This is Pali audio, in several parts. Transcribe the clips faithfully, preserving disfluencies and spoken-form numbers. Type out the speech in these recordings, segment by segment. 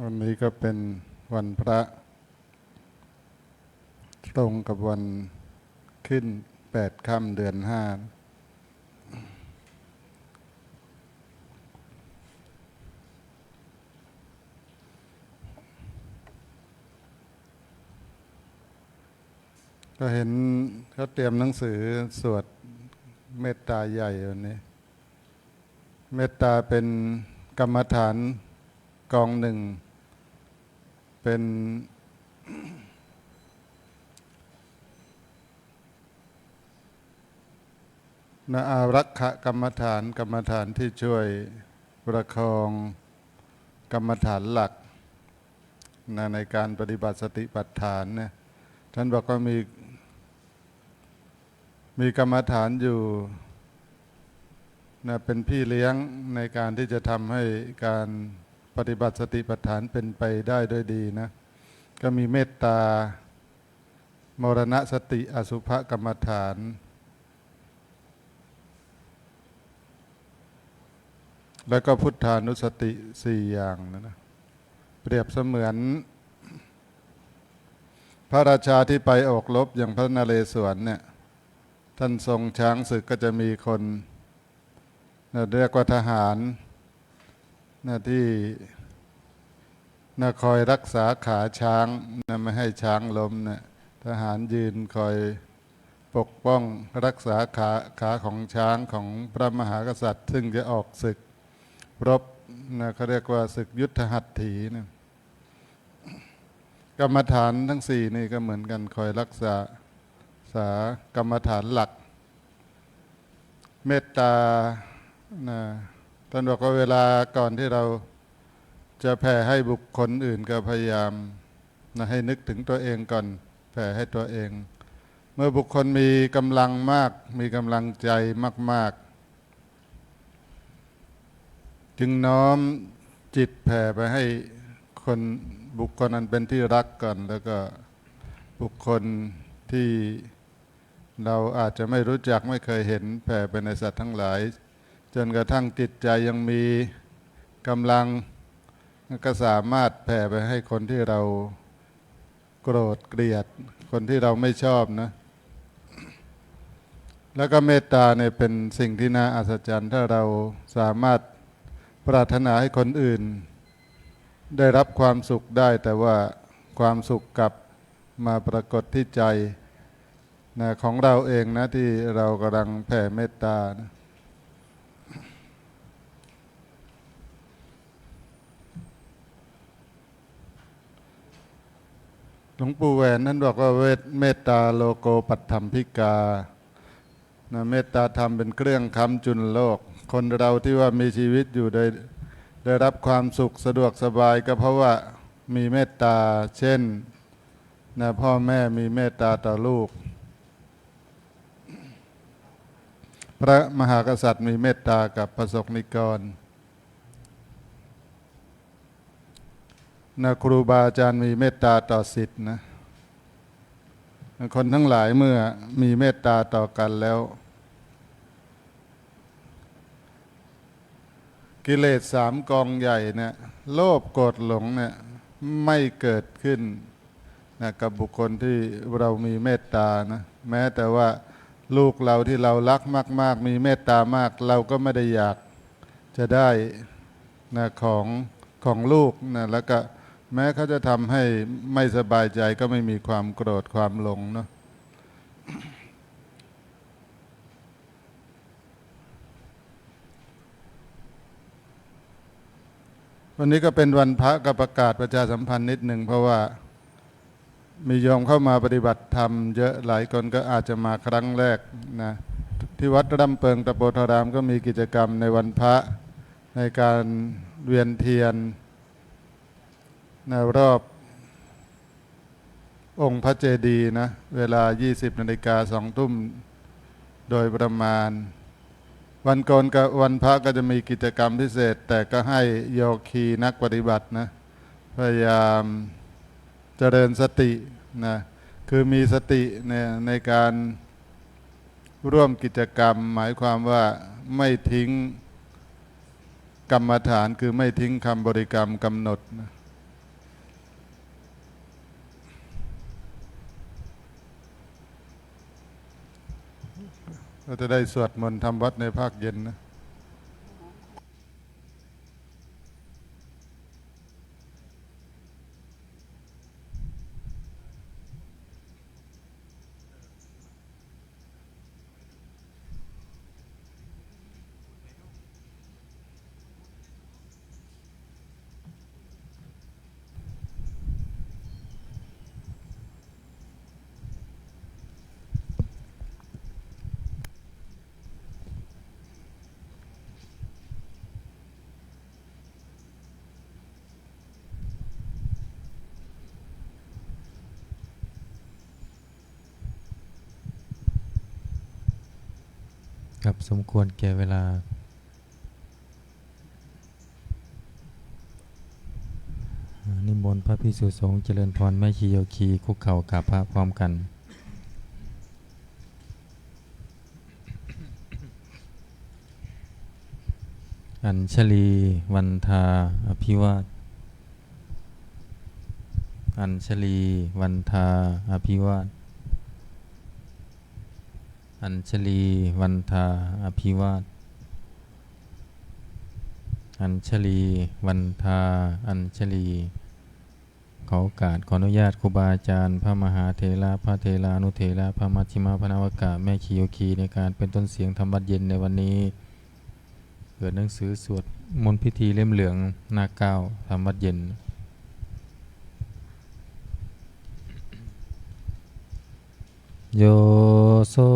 วันนี้ก็เป็นวันพระ ตรงกับวันขึ้นแปดค่ำเดือนห้า ก็เห็นเขาเตรียมหนังสือสวดเมตตาใหญ่วันนี้ เมตตาเป็นกรรมฐานกองหนึ่ง เป็น นะ อารักขกรรมฐาน กรรมฐานที่ช่วยประคองกรรมฐานหลัก นะ ในการปฏิบัติสติปัฏฐานเนี่ย ท่านบอกว่ามี มีกรรมฐานอยู่ นะ เป็นพี่เลี้ยงในการที่จะทำให้การปฏิบัติสติปัฏฐานเป็นไปได้ด้วยดีนะ ก็มีเมตตา มรณสติ อสุภกรรมฐาน แล้วก็พุทธานุสติสี่อย่างนะนะ เปรียบเสมือน พระราชาที่ไปออกรบอย่างพระนเรศวรเนี่ย ท่านทรงช้างศึกก็จะมีคน นะ เรียกว่าทหาร นะ ที่ นะ คอยรักษาขาช้าง นะ ไม่ให้ช้างล้ม นะ ทหารยืนคอยปกป้องรักษาขา ขาของช้างของพระมหากษัตริย์ ซึ่งจะออกศึกรบ นะ เขาเรียกว่าศึกยุทธหัตถี นะ กรรมฐานทั้งสี่นี่ก็เหมือนกัน คอยรักษา สากรรมฐานหลัก เมตตา นะ ท่านบอกว่าเวลาก่อนที่เราจะแผ่ให้บุคคลอื่นก็พยายาม นะ ให้นึกถึงตัวเองก่อน แผ่ให้ตัวเอง เมื่อบุคคลมีกำลังมาก มีกำลังใจมากๆ จึงน้อมจิตแผ่ไปให้คน บุคคลอันเป็นที่รักก่อน แล้วก็บุคคลที่เราอาจจะไม่รู้จัก ไม่เคยเห็น แผ่ไปในสัตว์ทั้งหลาย จนกระทั่งจิตใจยังมีกำลัง ก็สามารถแผ่ไปให้คนที่เราโกรธเกลียด คนที่เราไม่ชอบนะ แล้วก็เมตตาเนี่ยเป็นสิ่งที่น่าอัศจรรย์ ถ้าเราสามารถปรารถนาให้คนอื่นได้รับความสุขได้ แต่ว่าความสุขกลับมาปรากฏที่ใจ นะ ของเราเองนะ ที่เรากำลังแผ่เมตตานะ หลวงปู่แหวนท่านบอกว่า เวท เมตตาโลโกปัตถมภิกา นะ เมตตาธรรมเป็นเครื่องค้ำจุนโลก คนเราที่ว่ามีชีวิตอยู่โดยได้รับความสุขสะดวกสบาย ก็เพราะว่ามีเมตตา เช่น นะ พ่อแม่มีเมตตาต่อลูก พระมหากษัตริย์มีเมตตากับพระสงฆ์นิกร นะ ครูบาอาจารย์มีเมตตาต่อศิษย์นะ คนทั้งหลายเมื่อมีเมตตาต่อกันแล้ว กิเลสสามกองใหญ่เนี่ย โลภโกรธหลงเนี่ย ไม่เกิดขึ้นนะ กับบุคคลที่เรามีเมตตานะ แม้แต่ว่าลูกเราที่เรารักมากๆ มีเมตตามาก เราก็ไม่ได้อยากจะได้นะ ของ ของลูกนะ แล้วก็แม้เขาจะทำให้ไม่สบายใจ ก็ไม่มีความโกรธความหลงเนาะ วันนี้ก็เป็นวันพระ ก็ประกาศประชาสัมพันธ์นิดหนึ่ง เพราะว่ามีโยมเข้ามาปฏิบัติธรรมเยอะ หลายคนก็อาจจะมาครั้งแรกนะ ที่วัดร่ำเปิงตะโพธารามก็มีกิจกรรมในวันพระ ในการเวียนเทียน นะ รอบองค์พระเจดีย์นะ เวลา ยี่สิบนาฬิกา สองทุ่มโดยประมาณ วันโกนกับวันพระก็จะมีกิจกรรมพิเศษ แต่ก็ให้โยคีนักปฏิบัตินะ พยายามเจริญสตินะ คือมีสติใน ในการร่วมกิจกรรม หมายความว่าไม่ทิ้งกรรมฐาน คือไม่ทิ้งคำบริกรรมกำหนดนะ ก็จะได้สวดมนต์ทำวัตรในภาคเย็นนะ ครับ สมควรแก่เวลา นิมนต์พระภิกษุสงฆ์เจริญพร แม่ชีโยคีคุกเข่ากราบพระพร้อมกัน Añjalī vandā abhivā Añjalī vandā abhivā Añjalī vandā abhivā Añjalī vandā Añjalī ขอโอกาส ขออนุญาตครูบาอาจารย์ พระมหาเถระ พระเถรานุเถระ พระมัชฌิมะ พระนวกะ แม่ชีโยคี ในการเป็นต้นเสียงทำวัตรเย็นในวันนี้ เปิดหนังสือสวดมนต์พิธีเล่มเหลืองหน้าเก้า ทำวัตรเย็น Yo so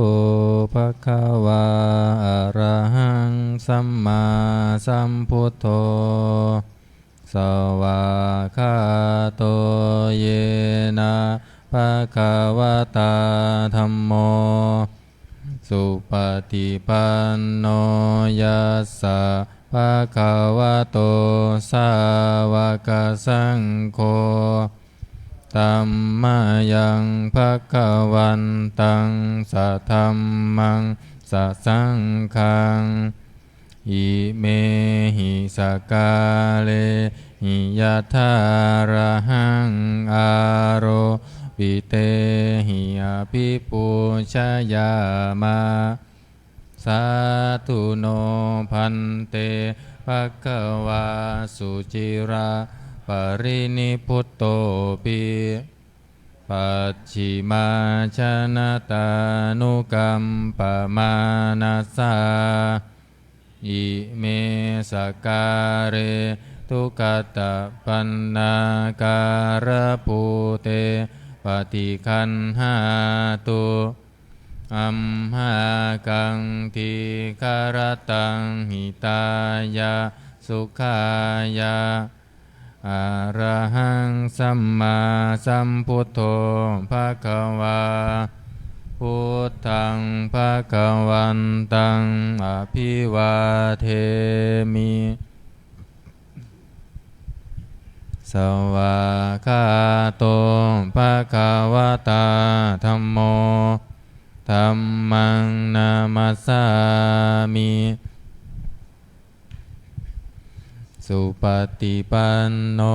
bhagavā arahaṃ sammāsambuddho, svākkhāto yena bhagavatā dhammo, supaṭipanno yassa bhagavato sāvakasaṅgho, tammayaṃ bhagavantaṃ sadhammaṃ sasaṅghaṃ, imehi sakkārehi yathārahaṃ āropitehi abhipūjayāma. Sādhu no bhante bhagavā suciraparinibbutopi, pacchimājanatānukampamānasā, ime sakkāre duggatapaṇṇākārabhūte paṭiggaṇhātu, amhākaṃ dīgharattaṃ hitāya sukhāya. Arahaṃ sammāsambuddho bhagavā, buddhaṃ bhagavantaṃ abhivādemi. Svākkhāto bhagavatā dhammo, dhammaṃ namassāmi. Supaṭipanno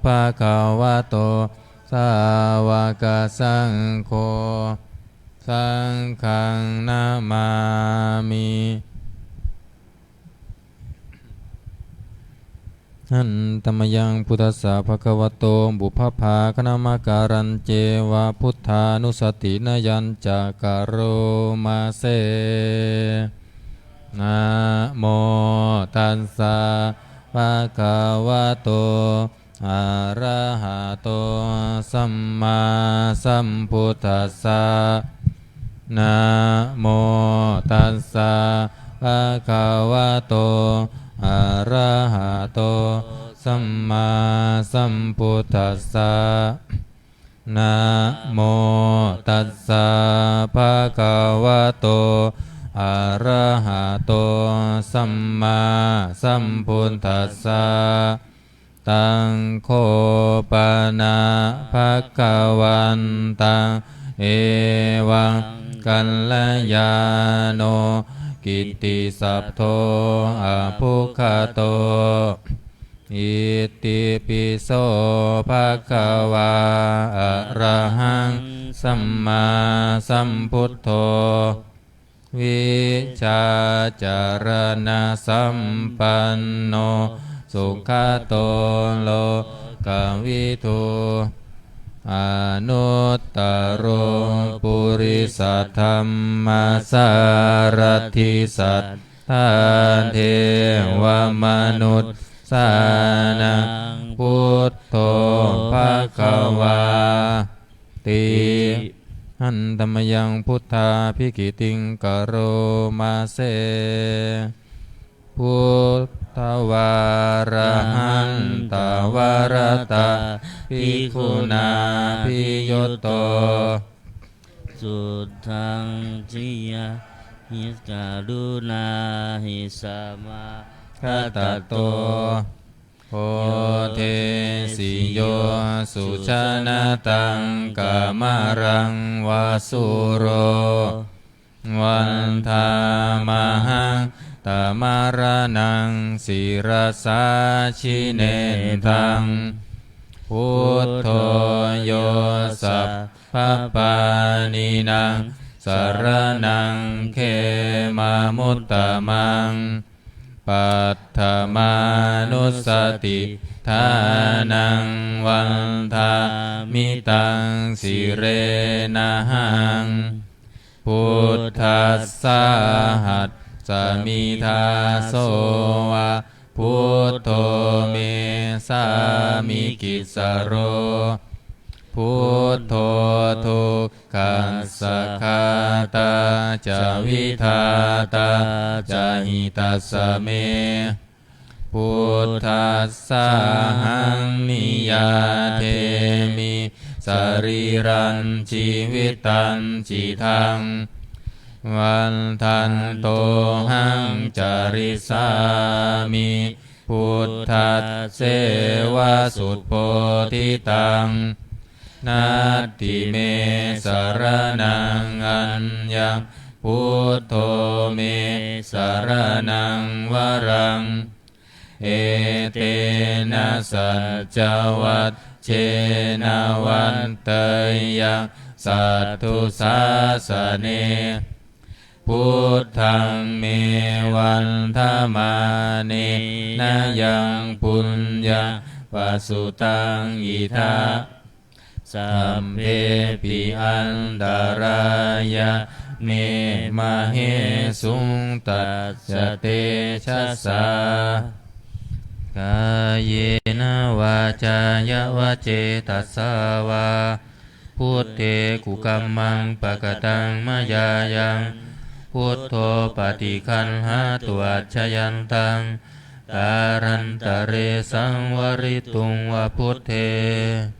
bhagavato sāvakasaṅgho, saṅghaṃ namāmi. Handa mayaṃ buddhassa bhagavato pubbabhāganamakārañceva buddhānussatinayañca karoma se. Namo tassa bhagavato arahato sammāsambuddhassa. Namo tassa bhagavato arahato sammāsambuddhassa. Namo tassa bhagavato arahato sammāsambuddhassa. Taṃ kho pana bhagavantaṃ evaṃ kalyāṇo kittisatto abbhuggato. Itipi so bhagavā arahaṃ sammāsambuddho vijjācaraṇasampanno sugato lokavidū anuttaro purisadammasārathi satthā devamanussānaṃ buddho bhagavāti. Handa mayaṃ buddhābhigītiṃ karoma se. Buddhavārahantavaratā bhikkhunābhiyutto suddhaṃ siyā hi karuṇāhi samāgatatto bodhesi yo sujanataṃ kamalaṃva sūro vandāmahaṃ tamaraṇaṃ sirasā jinendaṃ. Buddho yo sabbapāṇīnaṃ saraṇaṃ khemamuttamaṃ paṭhamānussatiṭṭhānaṃ vandāmi taṃ sirenahaṃ. Buddhassāhasmi dāso va buddho me sāmikissaro buddho duk khassa ghātā ca vidhātā ca hitassa me. Buddhassāhaṃ niyyādemi sarīrañjīvitañcidaṃ vandantohaṃ carissāmi buddhasseva subbodhitaṃ. Natthi me saraṇaṃ aññaṃ buddho me saraṇaṃ varaṃ. Etena saccavajjena vaḍḍheyyaṃ satthu sāsane. Buddhaṃ me vandamānena yaṃ puññaṃ pasutaṃ idha sabbepi antarāyā me māhesuṃ tassa tejasā. Kāyena vācāya va cetasā vā buddhe kukammaṃ pakataṃ mayā yaṃ buddho paṭiggaṇhatu accayantaṃ kālantare saṃvarituṃ va buddhe.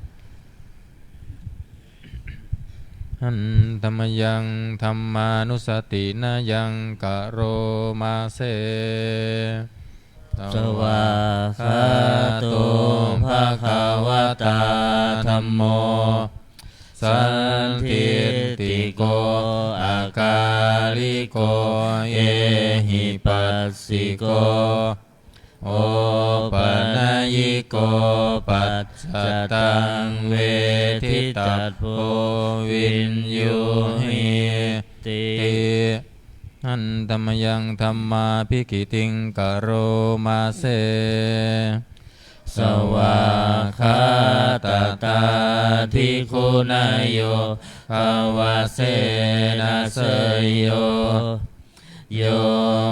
Handa mayaṃ dhammānussatinayaṃ karoma se. Svākkhāto bhagavatā dhammo sandiṭṭhiko akāliko ehipassiko opanayiko paccattaṃ veditabbo viññūhīti. Handa mayaṃ dhammābhigītiṃ karoma se. Svākkhātatādiguṇayogavasena seyyo yo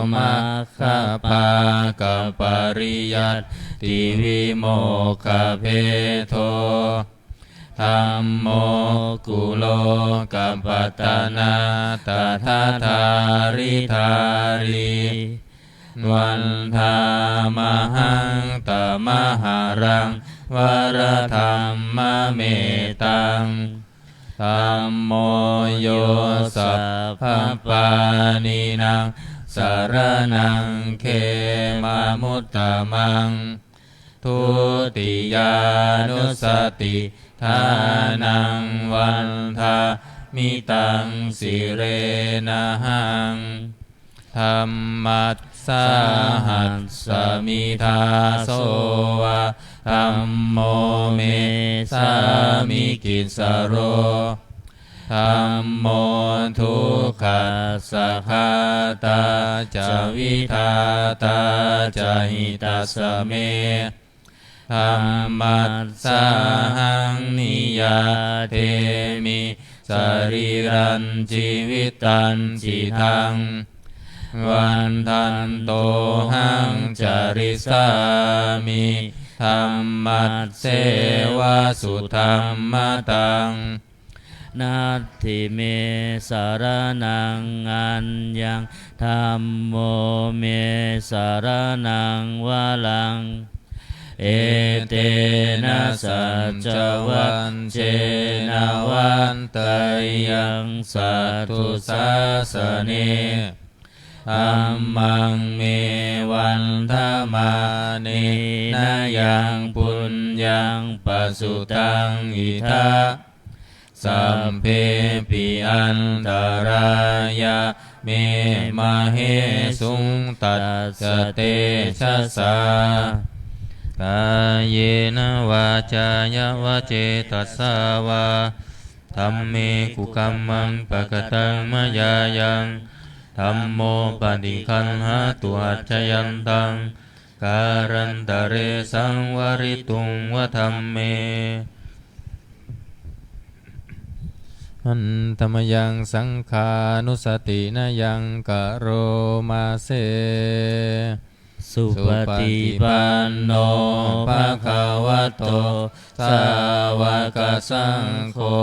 maggapākapariyattivimokkhabhedo dhammo kulokapatanā tadadhāridhārī vandāmahaṃ tamaharaṃ varadhammametaṃ. Dhammo yo sabbapāṇīnaṃ saraṇaṃ khemamuttamaṃ dutiyānussatiṭṭhānaṃ vandāmi taṃ sirenahaṃ. Dhammassāhasmi dāso va dhammo me sāmikissaro Dhammo dukkhassa ghātā ca vidhātā ca hitassa me. Dhammassāhaṃ niyyādemi sarīrañjīvitañcidaṃ. Vandantohaṃ carissāmi dhammasseva sudhammataṃ. Natthi me saraṇaṃ aññaṃ, dhammo me saraṇaṃ varaṃ. Etena saccavajjena vaḍḍheyyaṃ satthu sāsane. Dhammaṃ me vandamānena yaṃ puññaṃ pasutaṃ idha, sabbepi antarāyā me māhesuṃ tassa tejasā. Kāyena vācāya va cetasā vā, dhamme kukammaṃ pakataṃ mayā yaṃ, dhammo paṭiggaṇhatu accayantaṃ, kālantare saṃvarituṃ va dhamme. Handa mayaṃ saṅghānussatinayaṃ karoma se. Supaṭipanno bhagavato sāvakasaṅgho,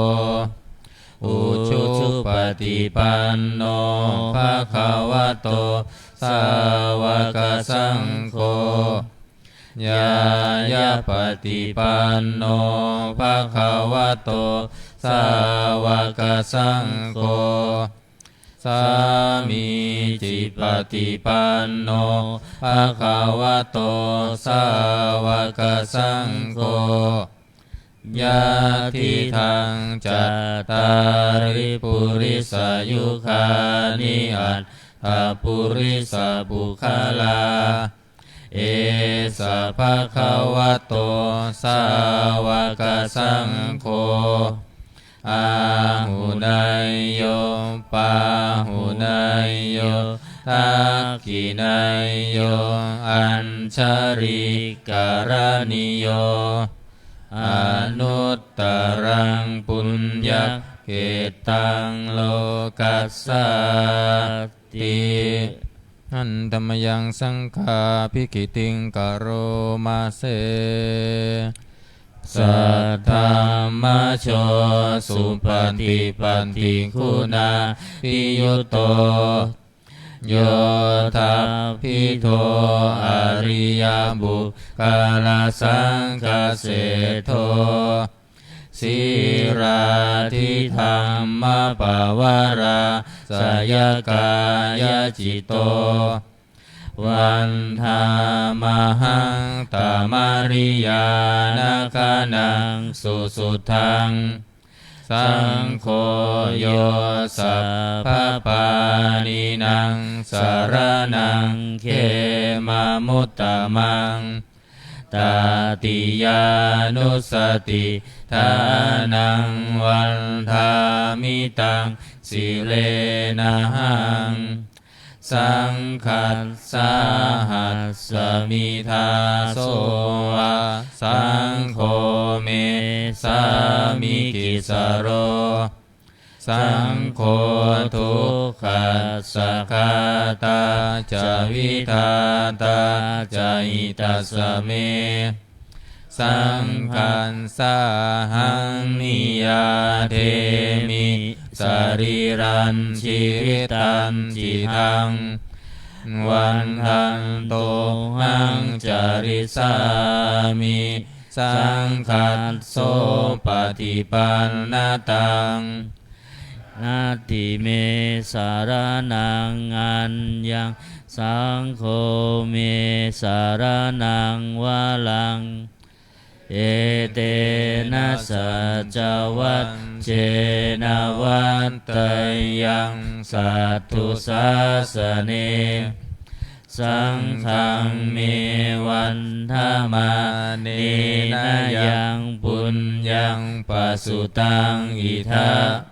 ujupaṭipanno bhagavato sāvakasaṅgho, ñāyapaṭipanno bhagavato sāvakasaṅgho, sāmīcipaṭipanno bhagavato sāvakasaṅgho, yadidaṃ cattāri purisayugāni aṭṭha purisapuggalā, esa bhagavato sāvakasaṅgho, āhuneyyo pāhuneyyo dakkhiṇeyyo añjalikaraṇīyo, anuttaraṃ puññakkhettaṃ lokassāti. Handa mayaṃ saṅghābhigītiṃ karoma se. Saddhammajo supaṭipattiguṇābhiyutto, yoṭṭhabbidho ariyapuggalasaṅghaseṭṭho, sīlādidhammapavarāsayakāyacitto, vandāmahaṃ tamariyāna gaṇaṃ susuddhaṃ. Saṅgho yo sabbapāṇīnaṃ saraṇaṃ khemamuttamaṃ, tatiyānussatiṭṭhānaṃ vandāmi taṃ sirenahaṃ. Saṅghassāhasmi dāso va, saṅgho me sāmikissaro. Saṅgho dukkhassa ghātā ca vidhātā ca hitassa me. Saṅghassāhaṃ niyyādemi sarīrañjīvitañcidaṃ. Vandantohaṃ carissāmi saṅghassopaṭipannataṃ. Natthi me saraṇaṃ aññaṃ, saṅgho me saraṇaṃ varaṃ. Etena saccavajjena vaḍḍheyyaṃ satthu sāsane. Saṅghaṃ me vandamānena yaṃ puññaṃ pasutaṃ idha,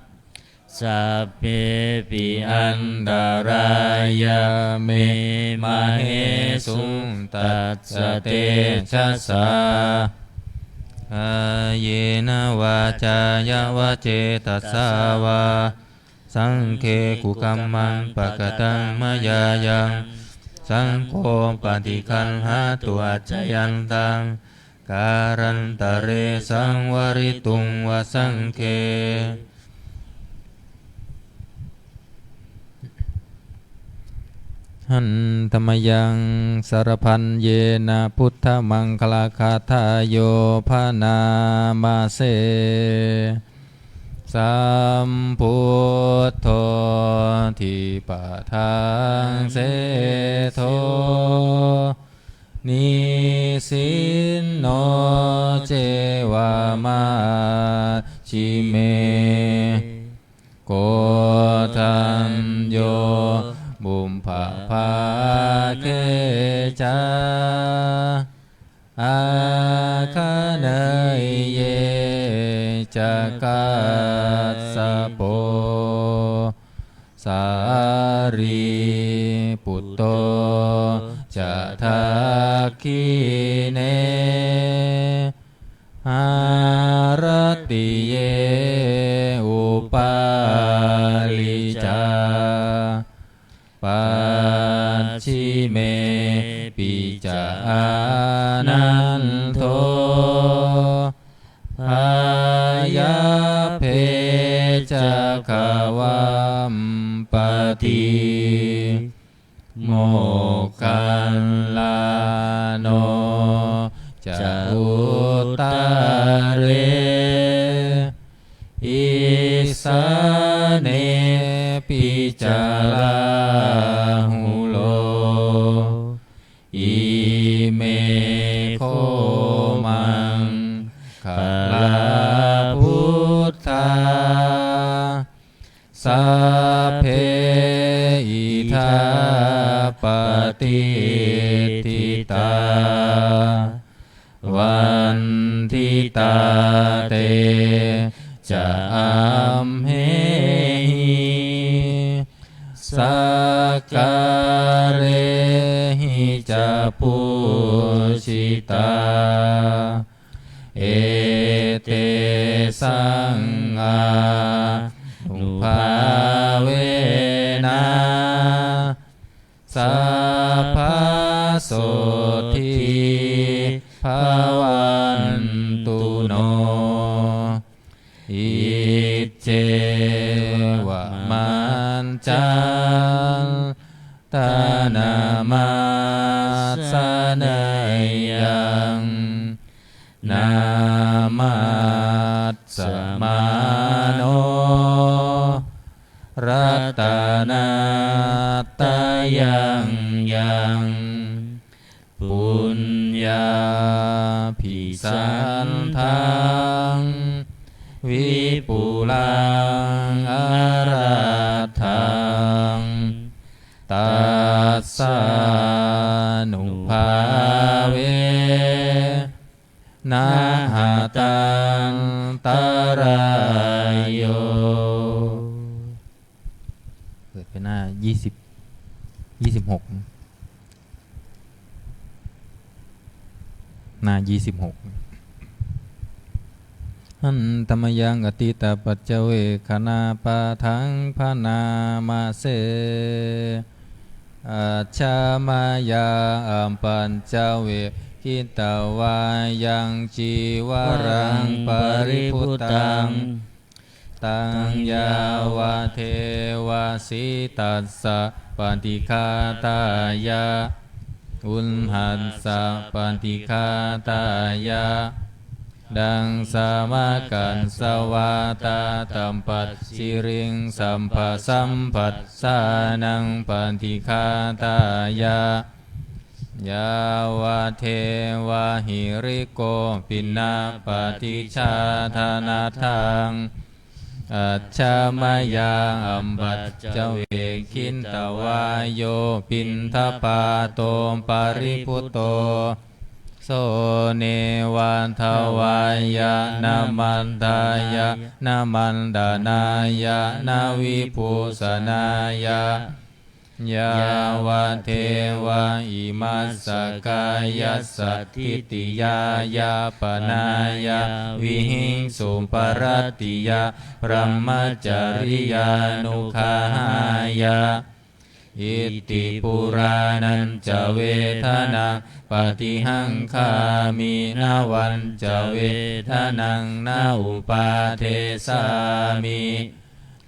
sabbepi antarāyā me māhesuṃ tassa tejasā. Kāyena vācāya va cetasā vā, saṅghe kukammaṃ pakataṃ mayā yaṃ, saṅgho paṭiggaṇhatu accayantaṃ, kālantare saṃvarituṃ va saṅghe. Handa mayaṃ sarabhaññena buddhamaṅgalagāthāyo bhaṇāma se. Sambuddho dipadaṃ seṭṭho, nisinno ceva majjhime, koṇḍañño pubbabhāge ca, āgaṇeyye ca kassapo, sārīputto ca dakkhiṇe, haratiye upāli ca, pacchimepi ca ānando, byāpee ca gavampati, moggallāno ca uttare, isānepi ca rāhulo. Ime kho maṅgalā buddhā, sabbe idha patiṭṭhitā, vanditā te ca amhehi, sakkārehi ca pūjitā, etesaṃ ānubhāvena, sabbasotthī bhavantu no. Iccevamantaṃ taṇhamassāneyyaṃ, namassvāno ratanattayaṃ. Yaṃ puññābhisandaṃ vipulaṃ arattaṃ, tassānubhāve na hatantarāyo. เปิดไปหน้า ยี่สิบ ยี่สิบหก หน้า ยี่สิบหก Handa mayaṃ atītapaccavekkhaṇapāṭhaṃ bhaṇāma se. Ajja mayā apaccavekkhitvā yaṃ cīvaraṃ paribhuttaṃ, taṃ yāvadeva sītassa paṭighātāya, uṇhassa paṭighātāya, daṃsamakasavātātapasiriṃsapasamphassānaṃ paṭighātāya, yāvadeva hirikopinapaṭicchādanatthaṃ ajja mayā apaccavekkhitvā yo piṇḍapāto paribhutto, So neva davāya na maṇḍāya na maṇḍanāya na vibhūsanāya, yāvadeva imassa kāyassa ṭhitiyā yāpanāya vihiṃsūparatiyā brahmacariyānuggahāya. Iti purāṇañca vedanaṃ paṭihaṅkhāmi navañca vedanaṃ na uppādessāmi.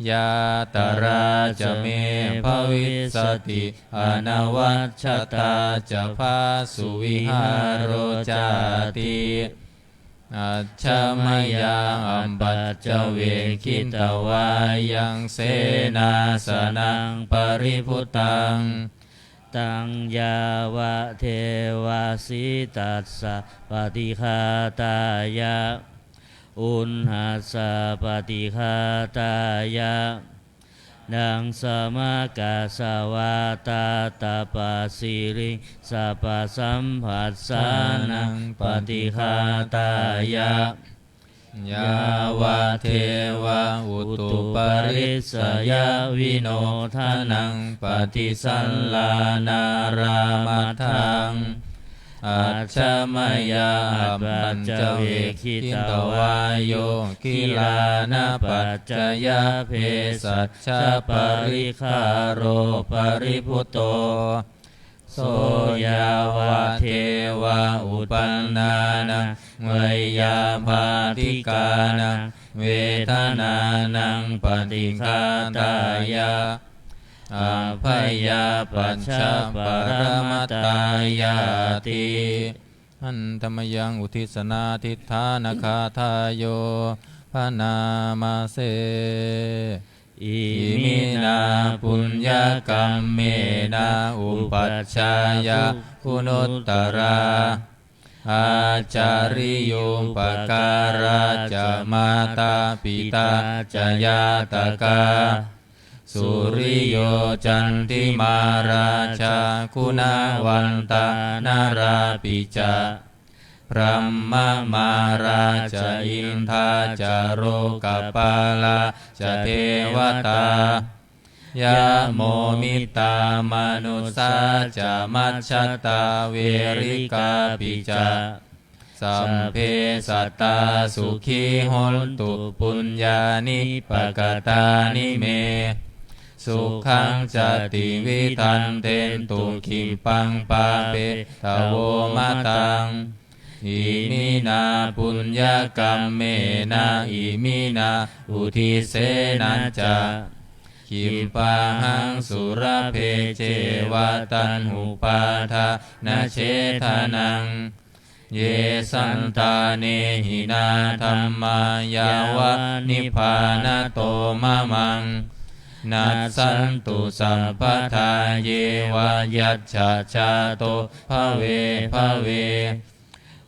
Yātrā ca me bhavissati anavajjatā ca phāsuvihāro cāti. Ajja mayā apaccavekkhitvā yaṃ senāsanaṃ paribhuttaṃ, taṃ yāvadeva sītassa paṭighātāya uṇhassa paṭighātāya ḍaṃsamakasavātātapasiriṃsapasamphassānaṃ paṭighātāya yāvadeva utuparissayavinodanaṃ paṭisallānārāmatthaṃ. Ajja mayā apaccavekkhitvā yo gilānapaccayabhesajjaparikkhāro paribhutto, so yāvadeva uppannānaṃ veyyābādhikānaṃ vedanānaṃ paṭighātāya abyāpajjhaparamatāyāti. Handa mayaṃ uddissa nādiṭṭhānagāthāyo bhaṇāma se. Iminā puññakammena upajjhāyā guṇuttarā, ācariyūpakārā ca mātā pitā ca ñātakā, suriyo candimā rājā guṇavantā narāpi ca, brahmamārā ca indā ca lokapālā ca devatā, yamo mittā manussā ca majjhattā verikāpi ca, sabbe sattā sukhī hontu puññāni pakatāni me, sukhañca tividhaṃ dentu khippaṃ pāpetha vo mataṃ. Iminā puññakammena iminā uddissena ca khippāhaṃ sulabhe ceva taṇhupādānachedanaṃ. Ye santāne hinā dhammā yāva nibbānato mamaṃ, nassantu sabbadā yeva yattha jāto bhave bhave.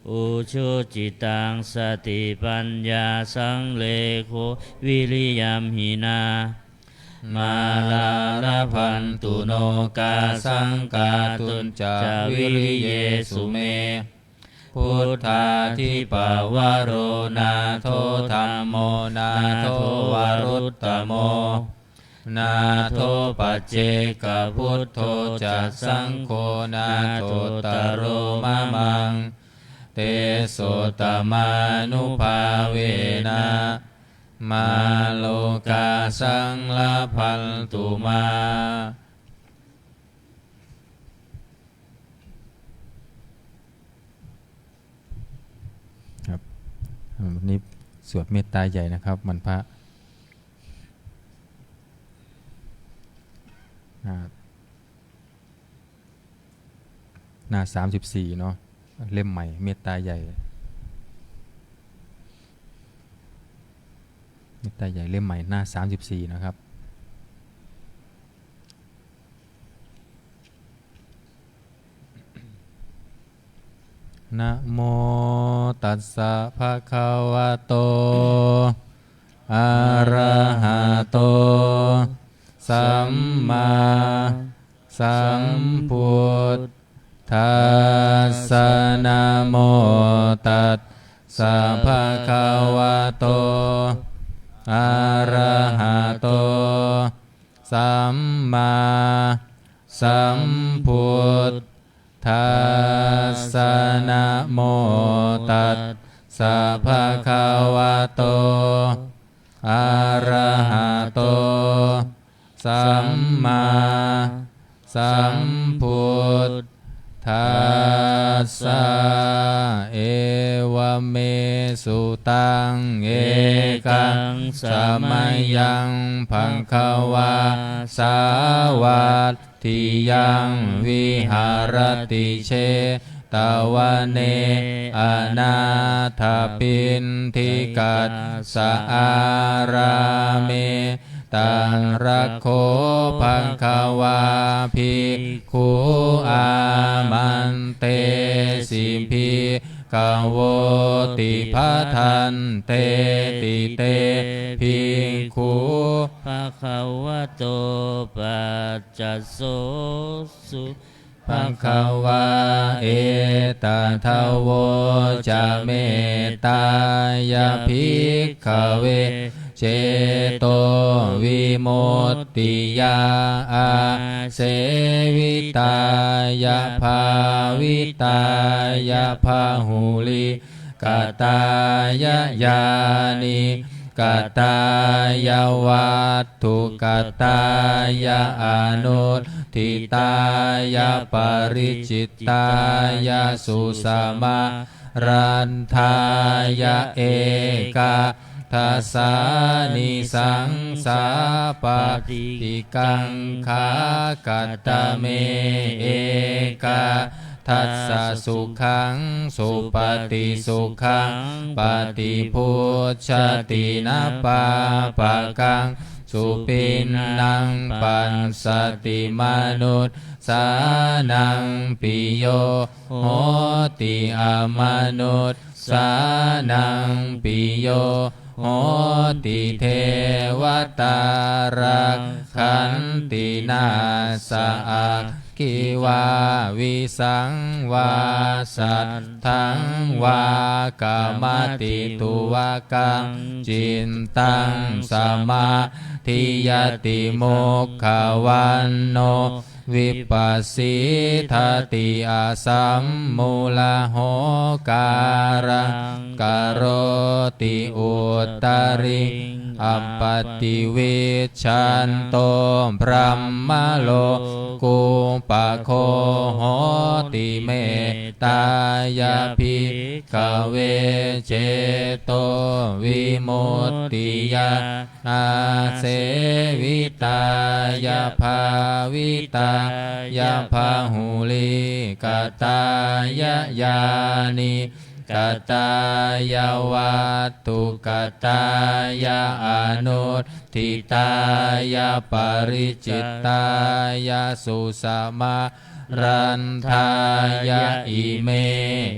Ujucittaṃ satipaññā sallekho viriyamhinā, mārā labhantu nokāsaṃ kātuñca viriyesu me. Buddhādhipavaro nātho dhammo nātho varuttamo, nātho paccekabuddho ca saṅgho nāthottaro mamaṃ. Tesottamānubhāvena mārokāsaṃ labhantu mā. ครับ อ่า วันนี้สวดเมตตาใหญ่นะครับ วันพระ อ่า หน้า สามสิบสี่ เนาะ เล่มใหม่ เมตตาใหญ่ เมตตาใหญ่ เล่มใหม่ หน้า สามสิบสี่ นะครับ Namo tassa bhagavato arahato sammāsambuddhassa. Tassa namo tassa bhagavato arahato sammāsambuddhassa. Namo tassa bhagavato arahato sammāsambuddhassa. Evaṃ me sutaṃ. Ekaṃ samayaṃ bhagavā sāvatthiyaṃ viharati jetavane anāthapiṇḍikassa ārāme. Tatra kho bhagavā bhikkhū āmantesi bhikkhavoti. Bhadanteti te bhikkhū bhagavato paccassosuṃ. Bhagavā etadavoca: Mettāya bhikkhave cetovimuttiyā āsevitāya bhāvitāya bahulī katāya yānikatāya vatthukatāya anuṭṭhitāya paricitāya susamāraddhāya ekādasānisaṃsā paṭikaṅkhā. Katame ekā dassa sukhaṃ supati, sukhaṃ paṭibujjhati, na pāpakaṃ supinaṃ passati, manussānaṃ piyo hoti, amanussānaṃ piyo hoti, devatā rakkhanti, nāssa aggi vā visaṃ vā satthaṃ vā kamati, tuvakaṃ cittaṃ samādhiyati, mukhavaṇṇo vippasīdati, asammūḷho kālaṃ karoti, uttariṃ appaṭivijjhanto brahmalokūpago hoti. Mettāya bhikkhave cetovimuttiyā āsevitāya bhāvitāya bahulīkatāya yānikatāya vatthukatāya anuṭṭhitāya paricitāya susamāraddhāya ime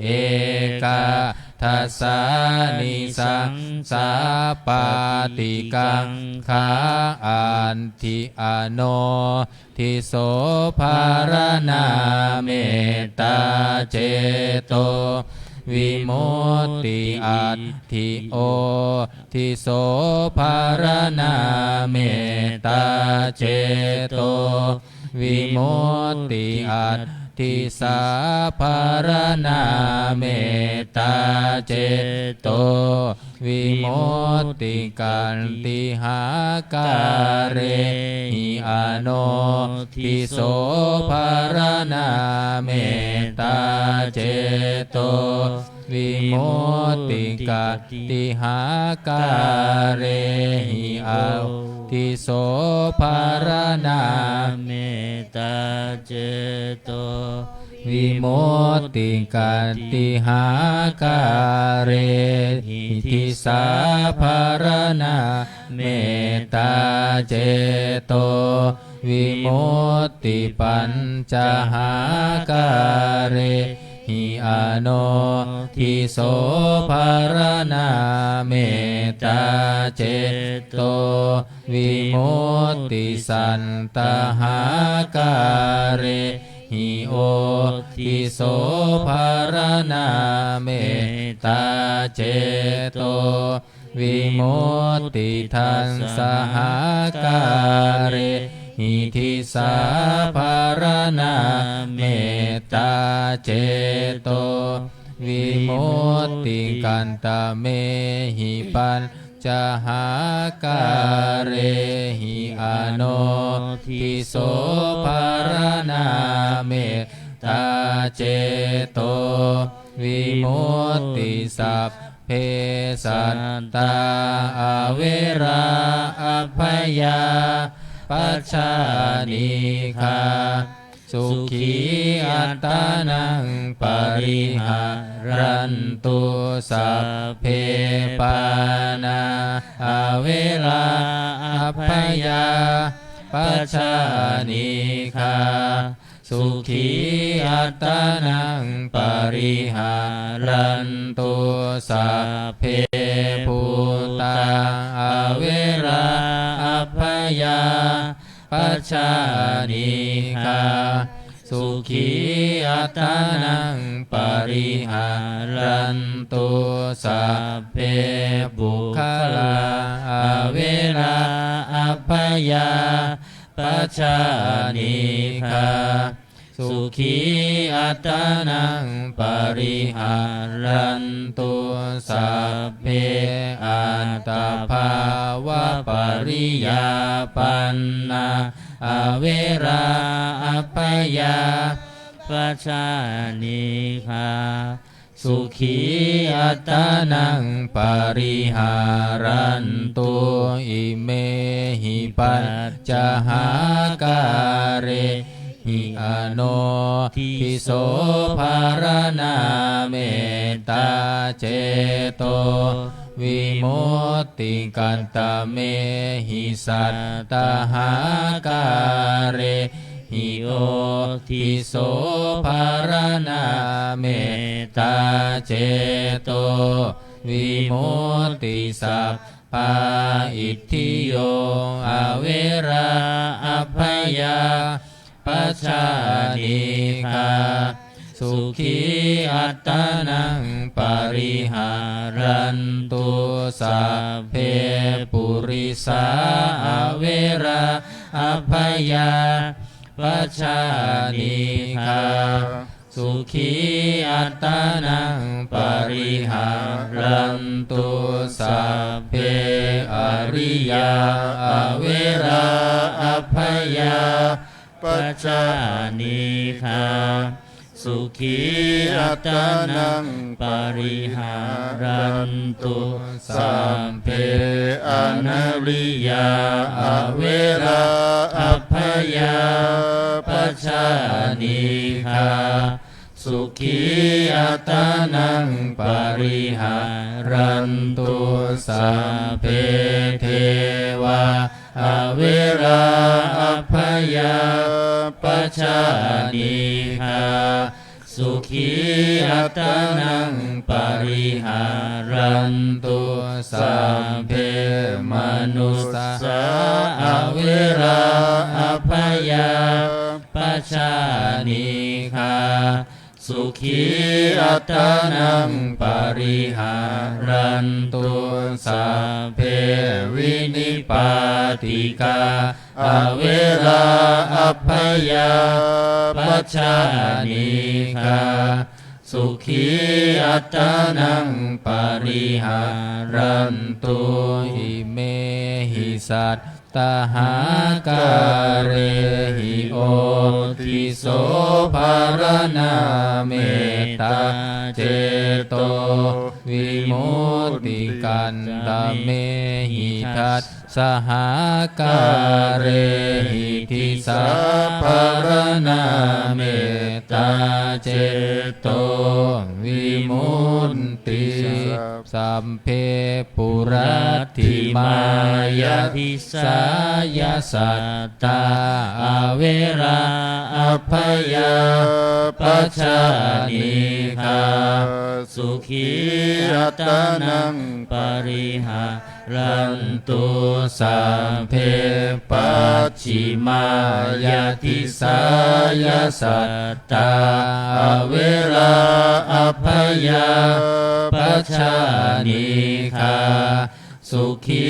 ekā dasānisaṃsā paṭikaṅkhā. Atthi anodhiso pharaṇā mettā cetovimutti. Atthi odhiso pharaṇā mettā ceto vimutti. Atthissā pharaṇā mettā cetovimutti. Kattīhākārehi anodhiso pharaṇā mettā ceto vimutti. Kattīhākārehi odhiso pharaṇā mettā cetovimutti. Kattīhākārehi disā pharaṇā mettā cetovimutti. Pañcahākārehi anodhiso pharaṇā mettā cetovimutti. Sattahākārehi hi odhiso pharaṇā mettācetovimutti. Taṃ sahakārehi disāpharaṇā mettācetovimutti. Kantamehi pañ cahākārehi anodhiso pharaṇā mettācetovimutti. Sabbe sattā averā abyāpajjhā anīghā sukhī attānaṃ pariharantu. Sabbe pāṇā averā abyāpajjhā anīghā sukhī attānaṃ pariharantu. Sabbe bhūtā averā abyā pajjhā anīghā sukhī attānaṃ pariharantu. Sabbe puggalā averā abyāpajjhā anīghā sukhī attānaṃ pariharantu. Sabbe attabhāvapariyāpannā averā abyāpajjhā anīghā sukhī attānaṃ pariharantu. Imehi pañcahākārehi anodhiso pharaṇā mettācetovimutti. Katamehi sattahākārehi odhiso pharaṇā mettācetovimutti. Sabbā itthiyo averā abyāpajjhā anīghā sukhī attānaṃ pariharantu. Sabbe purisā averā abyāpajjhā anīghā sukhī attānaṃ pariharantu. Sabbe ariyā averā abyāpajjhā anīghā sukhī attānaṃ pariharantu. Sabbe anariyā averā abyāpajjhā anīghā sukhī attānaṃ pariharantu. Sabbe devā averā abyāpajjhā anīghā sukhī attānaṃ pariharantu. Sabbe manussā averā abyāpajjhā anīghā sukhī attānaṃ pariharantu. Sabbe vinipātikā averā abyāpajjhā anīghā sukhī attānaṃ pariharantu. Imehi sattahākārehi odhiso pharaṇā mettācetovimutti. Kantamehi dassahākārehi disāpharaṇā mettācetovimutti. Sabbe puratthimāya disāya sattā averā abyāpajjhā anīghā sukhī attānaṃ pariha rantu sabbe. Pacchimāya disāya sattā averā abyāpajjhā anīghā sukhī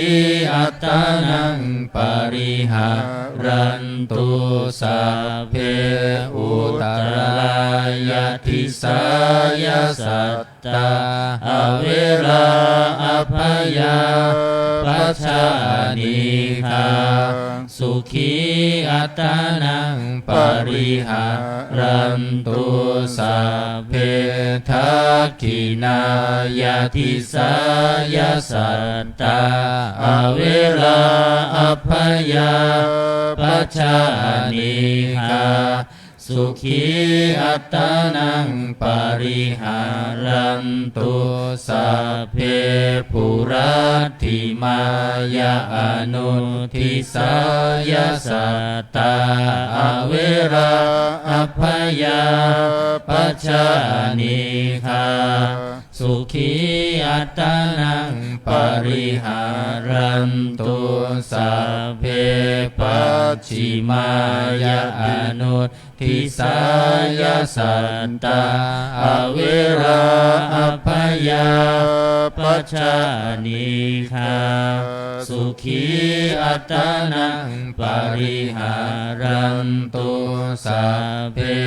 attānaṃ pariharantu sabbe. Uttarāya disāya sattā averā abyāpajjhā anīghā sukhī attānaṃ pariharantu sabbe. Dakkhiṇāya disāya sattā averā abyāpajjhā anīghā sukhī attānaṃ pariharantu sabbe. Puratthimāya anudisāya sattā averā abyāpajjhā anīghā sukhī attānaṃ pariharantu sabbe. Pacchimāya anudisāya sattā averā abyāpajjhā anīghā sukhī attānaṃ pariharantu sabbe.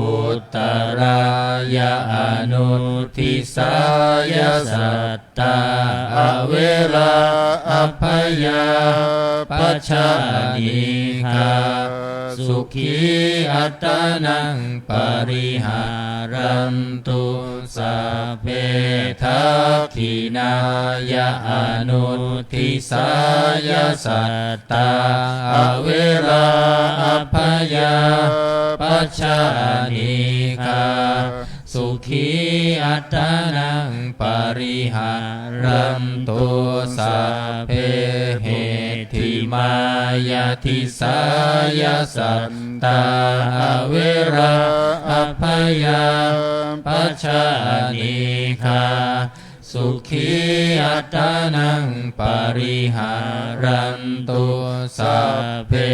Uttarāya anudisāya sattā averā abyāpajjhā anīghā sukhī attānaṃ pariharantu sabbe. Dakkhiṇāya anudisāya sattā averā abyāpajjhā anīghā sukhī attānaṃ pariharantu sabbe. Heṭṭhimāya disāya sattā averā abyāpajjhā anīghā sukhī attānaṃ pariharantu sabbe.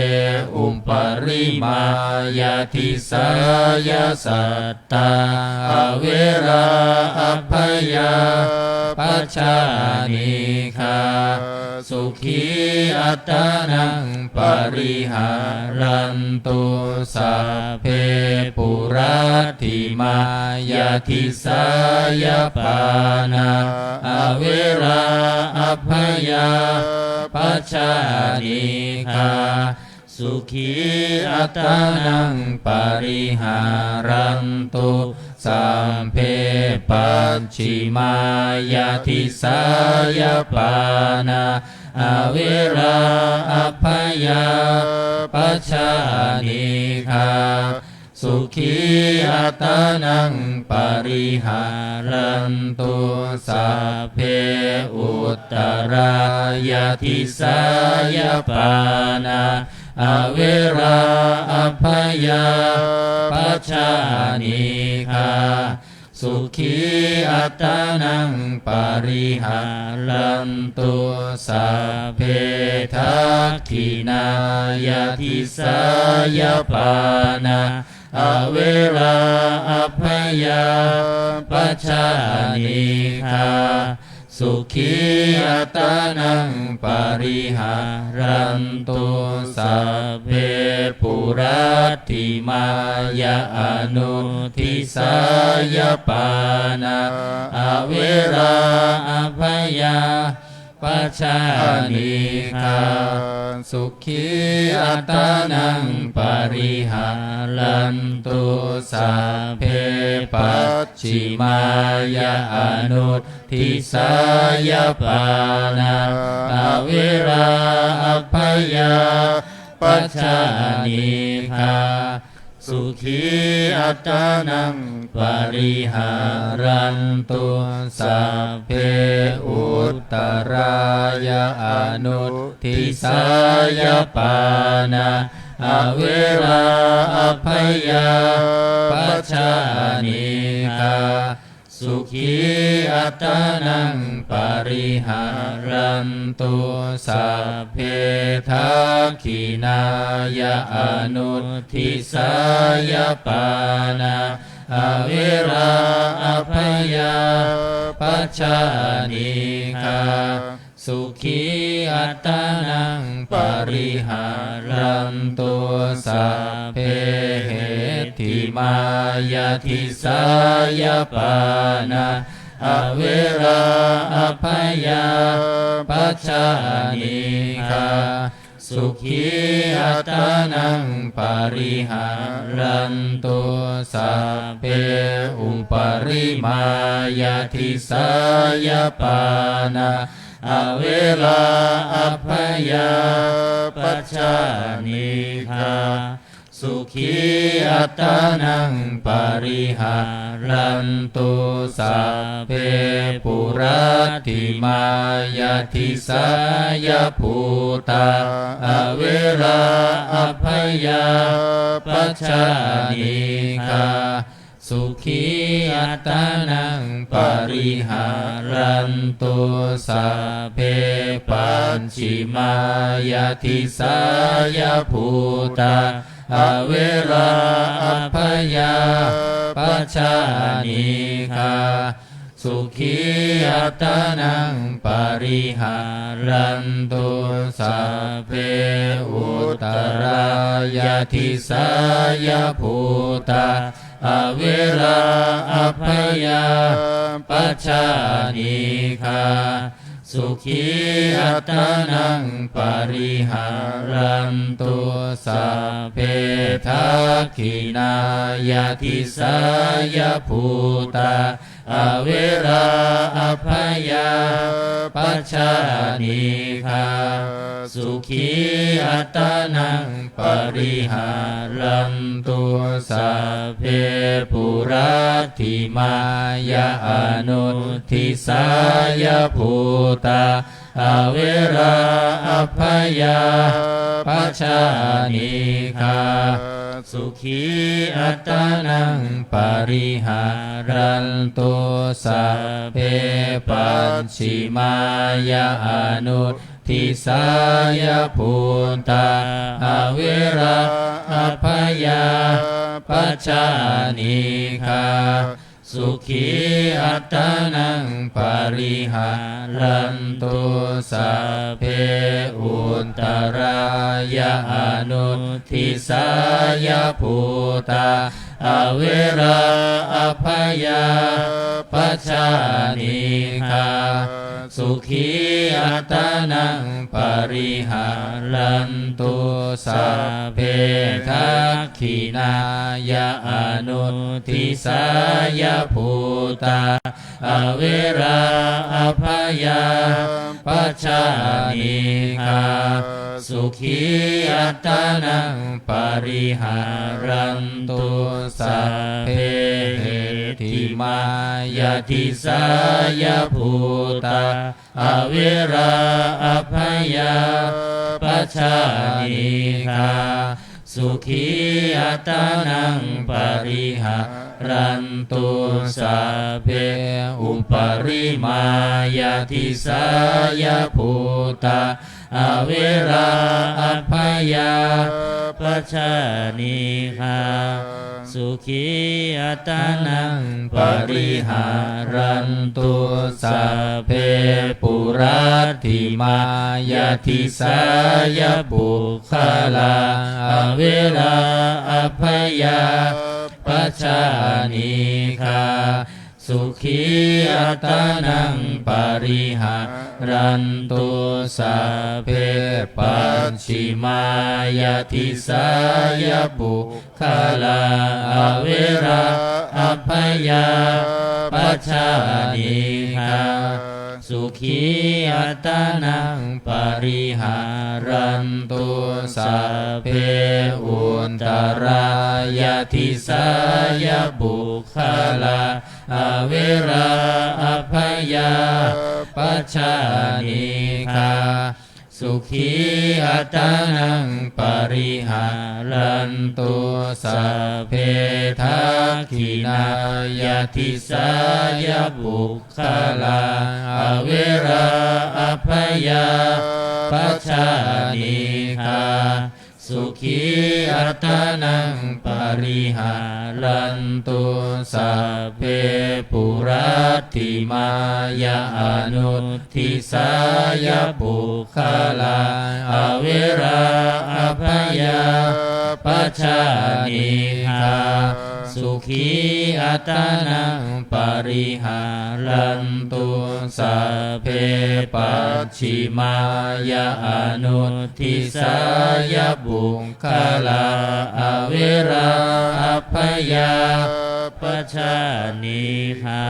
Uparimāya disāya sattā averā abyāpajjhā anīghā sukhī attānaṃ pariharantu sabbe. Puratthimāya disāya pāṇā averā abyāpajjhā anīghā sukhī attānaṃ pariharantu sabbe. Pacchimāya disāya pāṇā averā abyāpajjhā anīghā sukhī attānaṃ pariharantu sabbe. Uttarāya disāya pāṇā averā abyāpajjhā anīghā sukhī attānaṃ pariharantu sabbe. Dakkhiṇāya disāya pāṇā averā abyāpajjhā anīghā sukhī attānaṃ pariharantu sabbe. Puratthimāya anudisāya pāṇā averā abyāpajjhā anīghā sukhī attānaṃ pariharantu sabbe. Pacchimāya anudisāya pāṇā averā abyāpajjhā anīghā sukhī attānaṃ pariharantu sabbe. Uttarāya anudisāya pāṇā averā abyāpajjhā anīghā sukhī attānaṃ pariharantu. Sabbe dakkhiṇāya anuddisāya pāṇā averā abyāpajjhā anīghā sukhī attānaṃ pariharantu. Sabbe heṭṭhimāya disāya pāṇā averā abyāpajjhā anīghā sukhī attānaṃ pariharantu. Sabbe uparimāya disāya pāṇā averā abyāpajjhā anīghā sukhī attānaṃ pariharantu. Sabbe puratthimāya disāya bhūtā averā abyāpajjhā anīghā sukhī attānaṃ pariharantu. Sabbe pacchimāya disāya bhūtā averā abyāpajjhā anīghā sukhī attānaṃ pariharantu. Sabbe uttarāya disāya bhūtā averā abyāpajjhā anīghā sukhī attānaṃ pariharantu. Sabbe dakkhiṇāya disāya bhūtā averā abyāpajjhā anīghā sukhī attānaṃ pariharantu. Sabbe puratthimāya anuddisāya bhūtā averā abyāpajjhā anīghā sukhī attānaṃ pariharantu. Sabbe pacchimāya anuddisāya bhūtā averā abyāpajjhā anīghā sukhī attānaṃ pariharantu. Sabbe uttarāya anuddisāya bhūtā averā abyāpajjhā anīghā sukhī attānaṃ pariharantu. Sabbe dakkhiṇāya anuddisāya bhūtā averā abyāpajjhā anīghā sukhī attānaṃ pariharantu. Sabbe heṭṭhimāya disāya bhūtā averā abyāpajjhā anīghā sukhī attānaṃ pariharantu. Sabbe uparimāya disāya bhūtā averā abyāpajjhā anīghā sukhī attānaṃ pariharantu. Sabbe puratthimāya disāya puggalā averā abyāpajjhā anīghā sukhī attānaṃ pariharantu. Sabbe pacchimāya disāya puggalā averā abyāpajjhā anīghā sukhī attānaṃ pariharantu. Sabbe uttarāya disāya puggalā averā abyāpajjhā anīghā sukhī attānaṃ pariharantu. Sabbe dakkhiṇāya disāya puggalā averā abyāpajjhā anīghā sukhī attānaṃ pariharantu. Sabbe puratthimāya anudisāya puggalā averā abyāpajjhā anīghā sukhī attānaṃ pariharantu. Sabbe pacchimāya anudisāya puggalā averā abyāpajjhā anīghā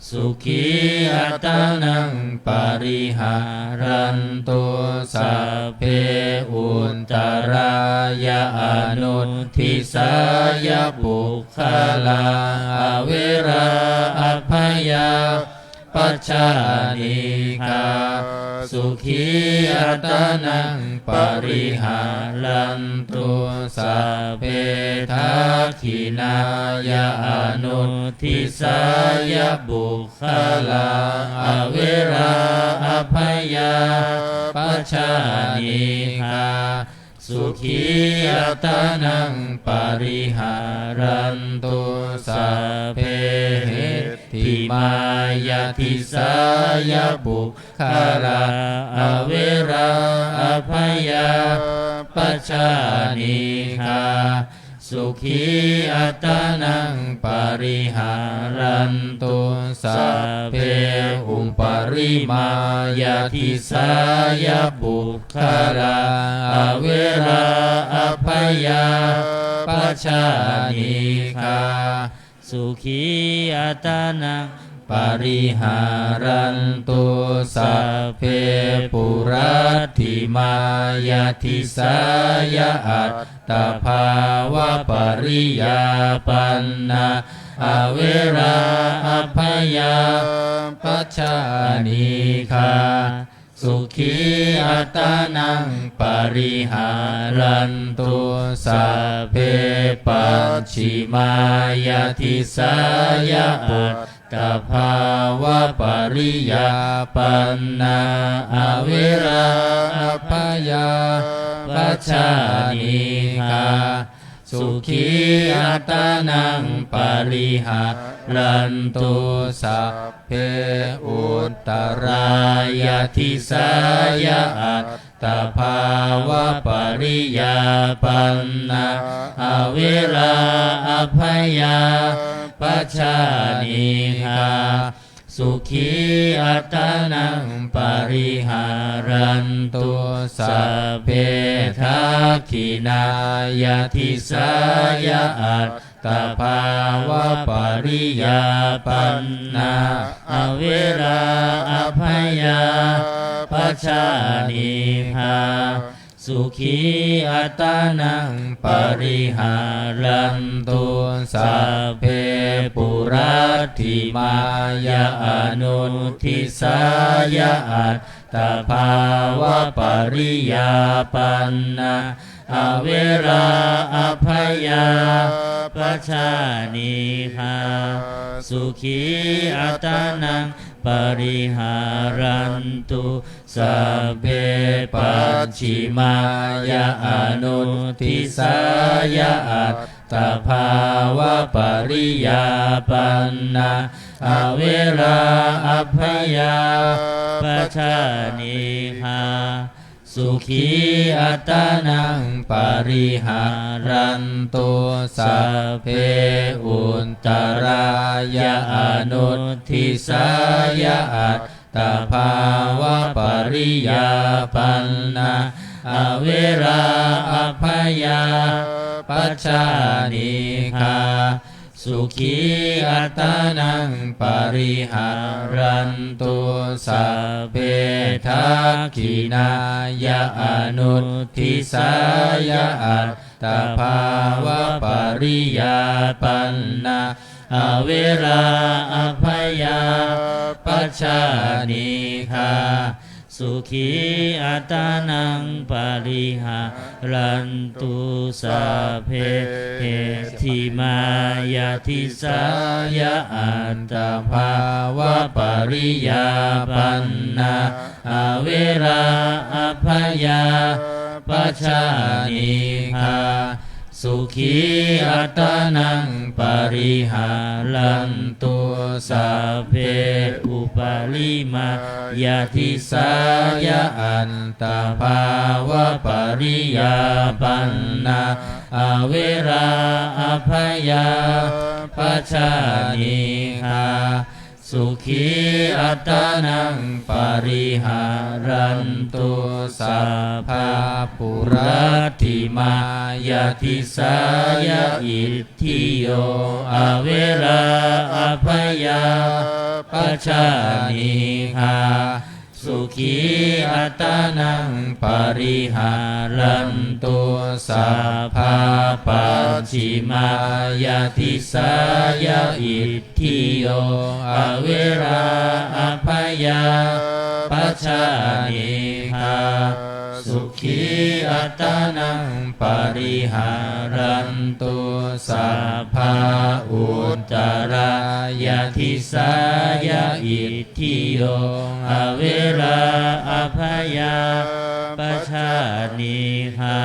sukhī attānaṃ pariharantu. Sabbe uttarāya anudisāya puggalā averā abyāpajjhā anīghā sukhī attānaṃ pariharantu. Sabbe dakkhiṇāya anudisāya puggalā averā abyāpajjhā anīghā sukhī attānaṃ pariharantu. Sabbe heṭṭhimāya disāya puggalā averā abyāpajjhā anīghā sukhī attānaṃ pariharantu. Sabbe uparimāya disāya puggalā averā abyāpajjhā anīghā sukhī attānaṃ pariharantu. Sabbe puratthimāya disāya attabhāvapariyāpannā averā abyāpajjhā anīghā sukhī attānaṃ pariharantu. Sabbe pacchimāya disāya attabhāvapariyāpannā averā abyāpajjhā anīghā sukhī attānaṃ pariharantu. Sabbe uttarāya disāya attabhāvapariyāpannā averā abyāpajjhā anīghā sukhī attānaṃ pariharantu. Sabbe dakkhiṇāya disāya attabhāvapariyāpannā averā abyāpajjhā anīghā sukhī attānaṃ pariharantu. Sabbe puratthimāya anudisāya attabhāvapariyāpannā averā abyāpajjhā anīghā sukhī attānaṃ pariharantu. Sabbe pacchimāya anudisāya attabhāvapariyāpannā averā abyāpajjhā anīghā sukhī attānaṃ pariharantu. Sabbe uttarāya anudisāya attabhāvapariyāpannā averā abyāpajjhā anīghā sukhī attānaṃ pariharantu. Sabbe dakkhiṇāya anudisāya attabhāvapariyāpannā averā abyāpajjhā anīghā sukhī attānaṃ pariharantu. Sabbe heṭṭhimāya disāya attabhāvapariyāpannā averā abyāpajjhā anīghā sukhī attānaṃ pariharantu. Sabbe uparimāya disāya attabhāvapariyāpannā averā abyāpajjhā anīghā sukhī attānaṃ pariharantu. Sabbā puratthimāya disāya itthiyo averā abyāpajjhā anīghā sukhī attānaṃ pariharantu. Sabbā pacchimāya disāya itthiyo averā abyāpajjhā anīghā sukhī attānaṃ pariharantu. Sabbā uttarāya disāya itthiyo averā abyāpajjhā anīghā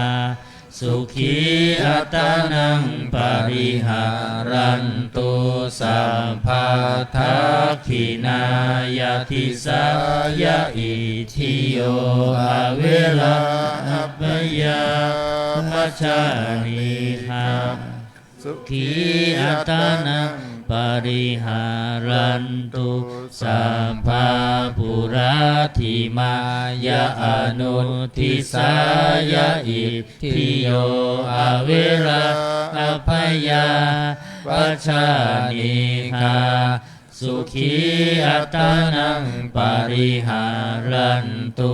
sukhī attānaṃ pariharantu. Sabbā dakkhiṇāya disāya itthiyo averā abyāpajjhā anīghā sukhī attānaṃ pariharantu. Sabbā puratthimāya anudisāya itthiyo averā abyāpajjhā anīghā sukhī attānaṃ pariharantu.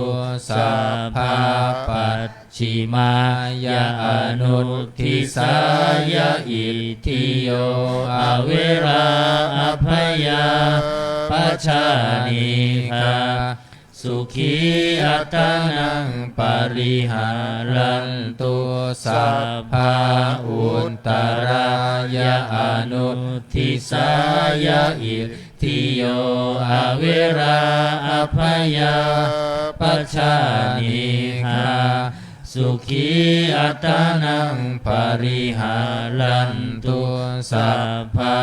Sabbā pacchimāya anudisāya itthiyo averā abyāpajjhā anīghā sukhī attānaṃ pariharantu. Sabbā uttarāya anudisāya itthiyo averā abyāpajjhā anīghā sukhī attānaṃ pariharantu. Sabbā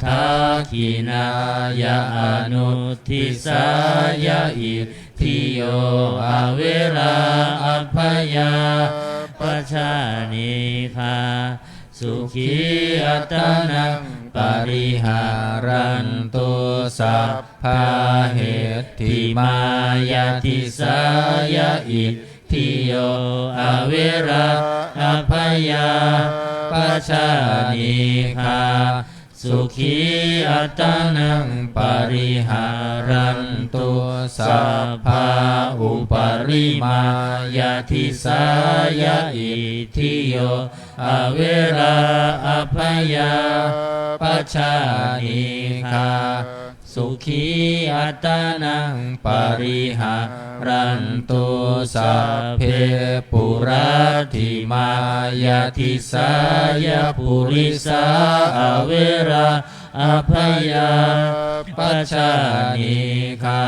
dakkhiṇāya anudisāya itthiyo averā abyāpajjhā anīghā sukhī attānaṃ pariharantu. Sabbā heṭṭhimāya disāya itthiyo averā abyāpajjhā anīghā sukhī attānaṃ pariharantu. Sabbā uparimāya disāya itthiyo averā abyāpajjhā anīghā sukhī attānaṃ pariharantu. Sabbe puratthimāya disāya purisā averā abyāpajjhā anīghā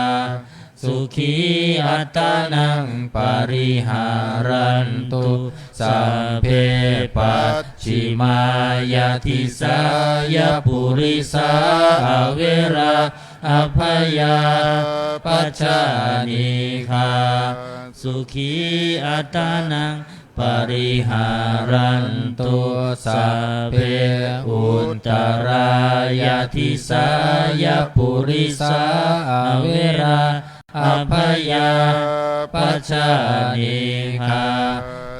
sukhī attānaṃ pariharantu. Sabbe pacchimāya disāya purisā averā abyāpajjhā anīghā sukhī attānaṃ pariharantu. Sabbe uttarāya disāya purisā averā abyāpajjhā anīghā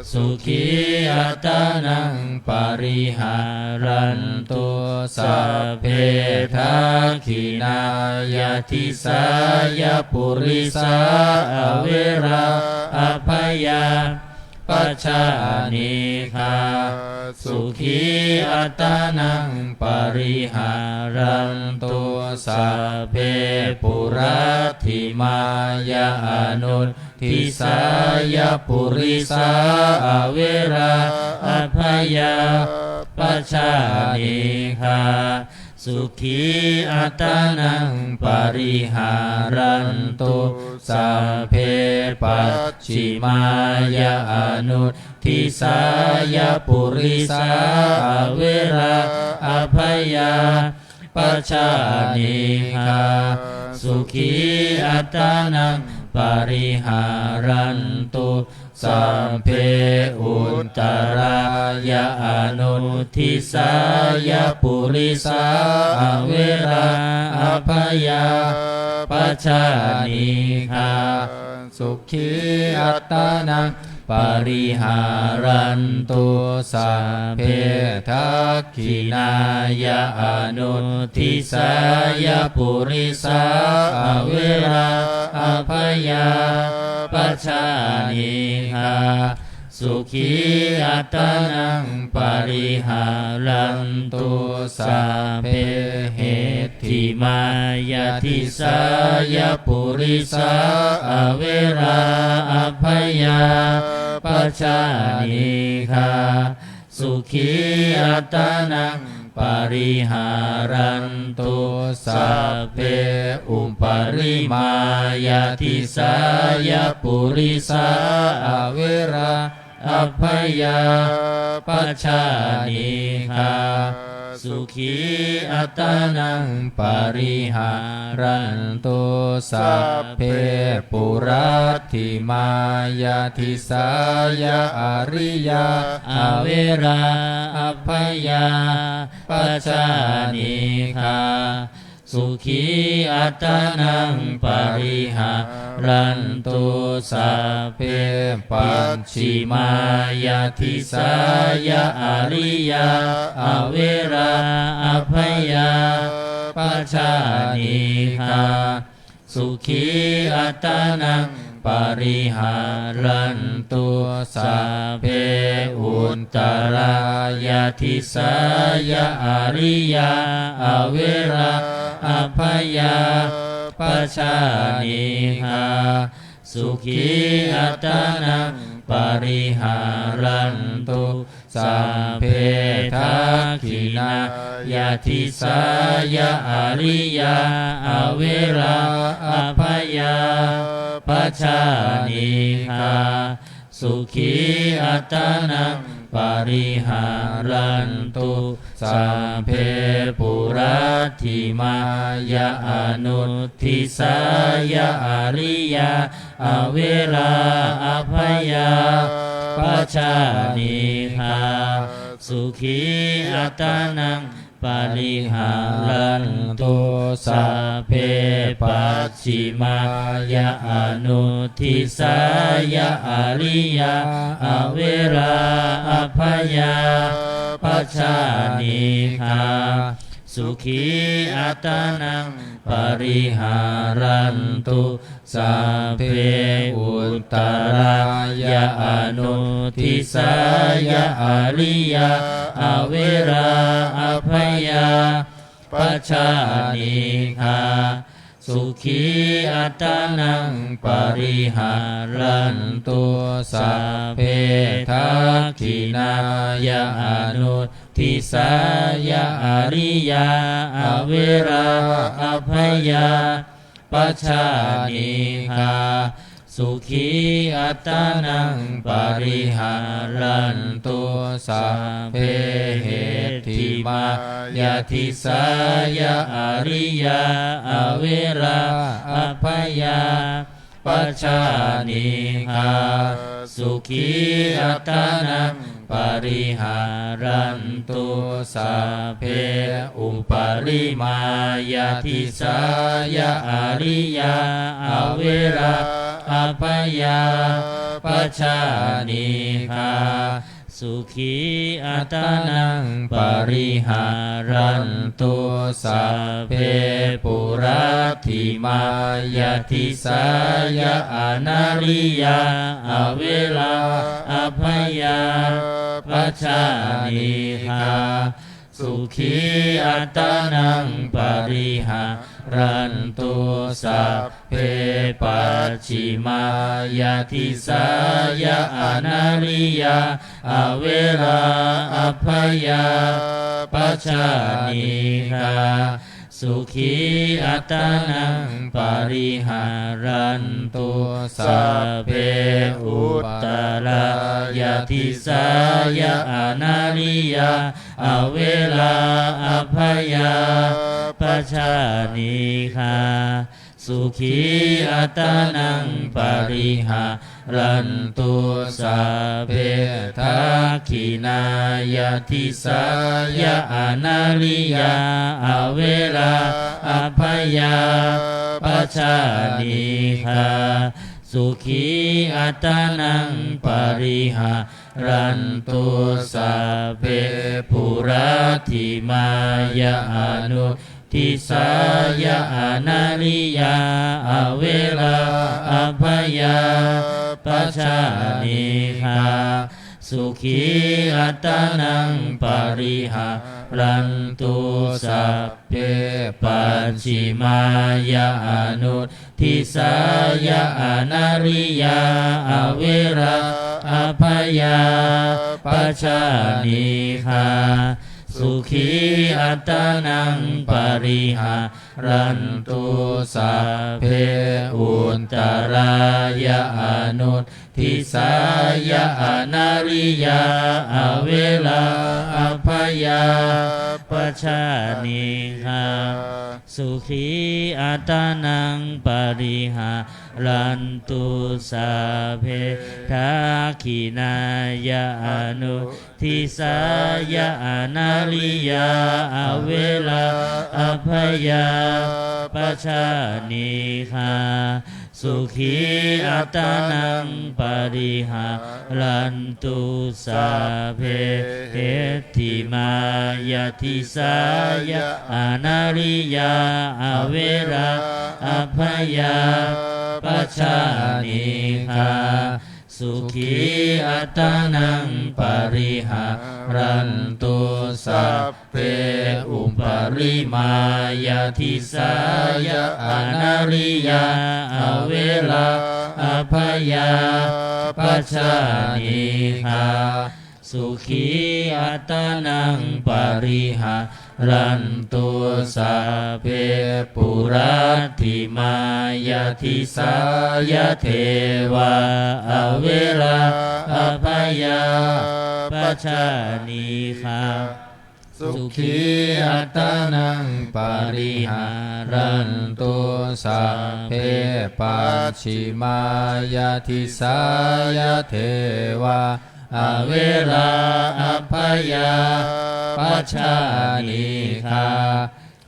sukhī attānaṃ pariharantu. Sabbe dakkhiṇāya disāya purisā averā abyā pajānīghā. Sukhī attānaṃ pariharantu, sabbe puratthimāya anuddisāya, purisā averā abyāpajjhā anīghā. Sukhī attānaṃ pariharantu, sabbe pacchimāya anuddisāya, purisā averā abyāpajjhā anīghā. Sukhī attānaṃ pariharantu, sabbe uttarāya anuddisāya, purisā averā abyāpajjhā anīghā. Sukhī attānaṃ pariharantu, sabbe dakkhiṇāya anuddisāya, purisā averā abyāpajjhā anīghā. Sukhī attānaṃ pariharantu, sabbe heṭṭhimāya disāya, purisā averā abyāpajjhā anīghā. Sukhī attānaṃ pariharantu, sabbe uparimāya disāya, purisā averā abyāpajjhā anīghā. Sukhī attānaṃ pariharantu, sabbe puratthimāya disāya, ariyā averā abyāpajjhā anīghā. Sukhī attānaṃ pariharantu, sabbe pacchimāya disāya, ariyā averā abyāpajjhā anīghā. Sukhī attānaṃ pariharantu, sabbe uttarāya disāya, ariyā averā abyāpajjhā anīghā. Sukhī attānaṃ pariharantu, sabbe dakkhiṇāya disāya, ariyā averā abyāpajjhā anīghā. Sukhī attānaṃ pariharantu, sabbe puratthimāya anuddisāya, ariyā averā abyāpajjhā anīghā. Sukhī attānaṃ pariharantu, sabbe pacchimāya anuddisāya, ariyā averā abyāpajjhā anīghā. Sukhī attānaṃ pariharantu, sabbe uttarāya anuddisāya, ariyā averā abyāpajjhā anīghā. Sukhī attānaṃ pariharantu, sabbe dakkhiṇāya anuddisāya, ariyā averā abyāpajjhā anīghā. Sukhī attānaṃ pariharantu, sabbe heṭṭhimāya disāya, ariyā averā abyāpajjhā anīghā. Sukhī attānaṃ pariharantu, sabbe uparimāya disāya, ariyā averā abyāpajjhā anīghā. sukhī attānaṃ pariharantu. Sabbe puratthimāya disāya anariyā averā abyāpajjhā anīghā sukhī attānaṃ pariharantu. Sabbe pacchimāya disāya anariyā averā abyāpajjhā anīghā sukhī attānaṃ pariharantu. Sabbe uttarāya disāya anariyā averā abyāpajjhā anīghā sukhī attānaṃ pariharantu. Sabbe dakkhiṇāya disāya anariyā averā abyāpajjhā anīghā sukhī attānaṃ pariharantu. Sabbe puratthimāya anudisāya anariyā averā abyāpajjhā anīghā sukhī attānaṃ pariharantu. Sabbe pacchimāya anudisāya anariyā averā abyāpajjhā anīghā sukhī attānaṃ pariharantu. Sabbe uttarāya anudisāya anariyā averā abyāpajjhā anīghā sukhī attānaṃ pariharantu. Sabbe dakkhiṇāya anudisāya anariyā averā abyāpajjhā anīghā sukhī attānaṃ pariharantu. Sabbe heṭṭhimāya disāya anariyā averā abyāpajjhā anīghā sukhī attānaṃ pariharantu. Sabbe uparimāya disāya anariyā averā abyāpajjhā anīghā sukhī attānaṃ pariharantu. Sabbe puratthimāya disāya devā averā abyāpajjhā anīghā sukhī attānaṃ pariharantu. Sabbe pacchimāya disāya devā averā abyāpajjhā anīghā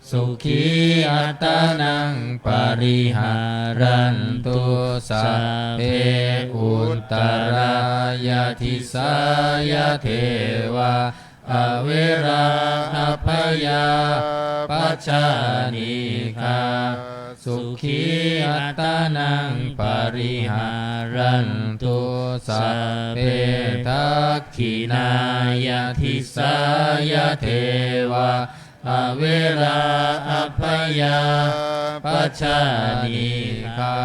sukhī attānaṃ pariharantu. Sabbe uttarāya disāya devā averā abyāpajjhā anīghā sukhī attānaṃ pariharantu. Sabbe dakkhiṇāya disāya devā averā abyāpajjhā anīghā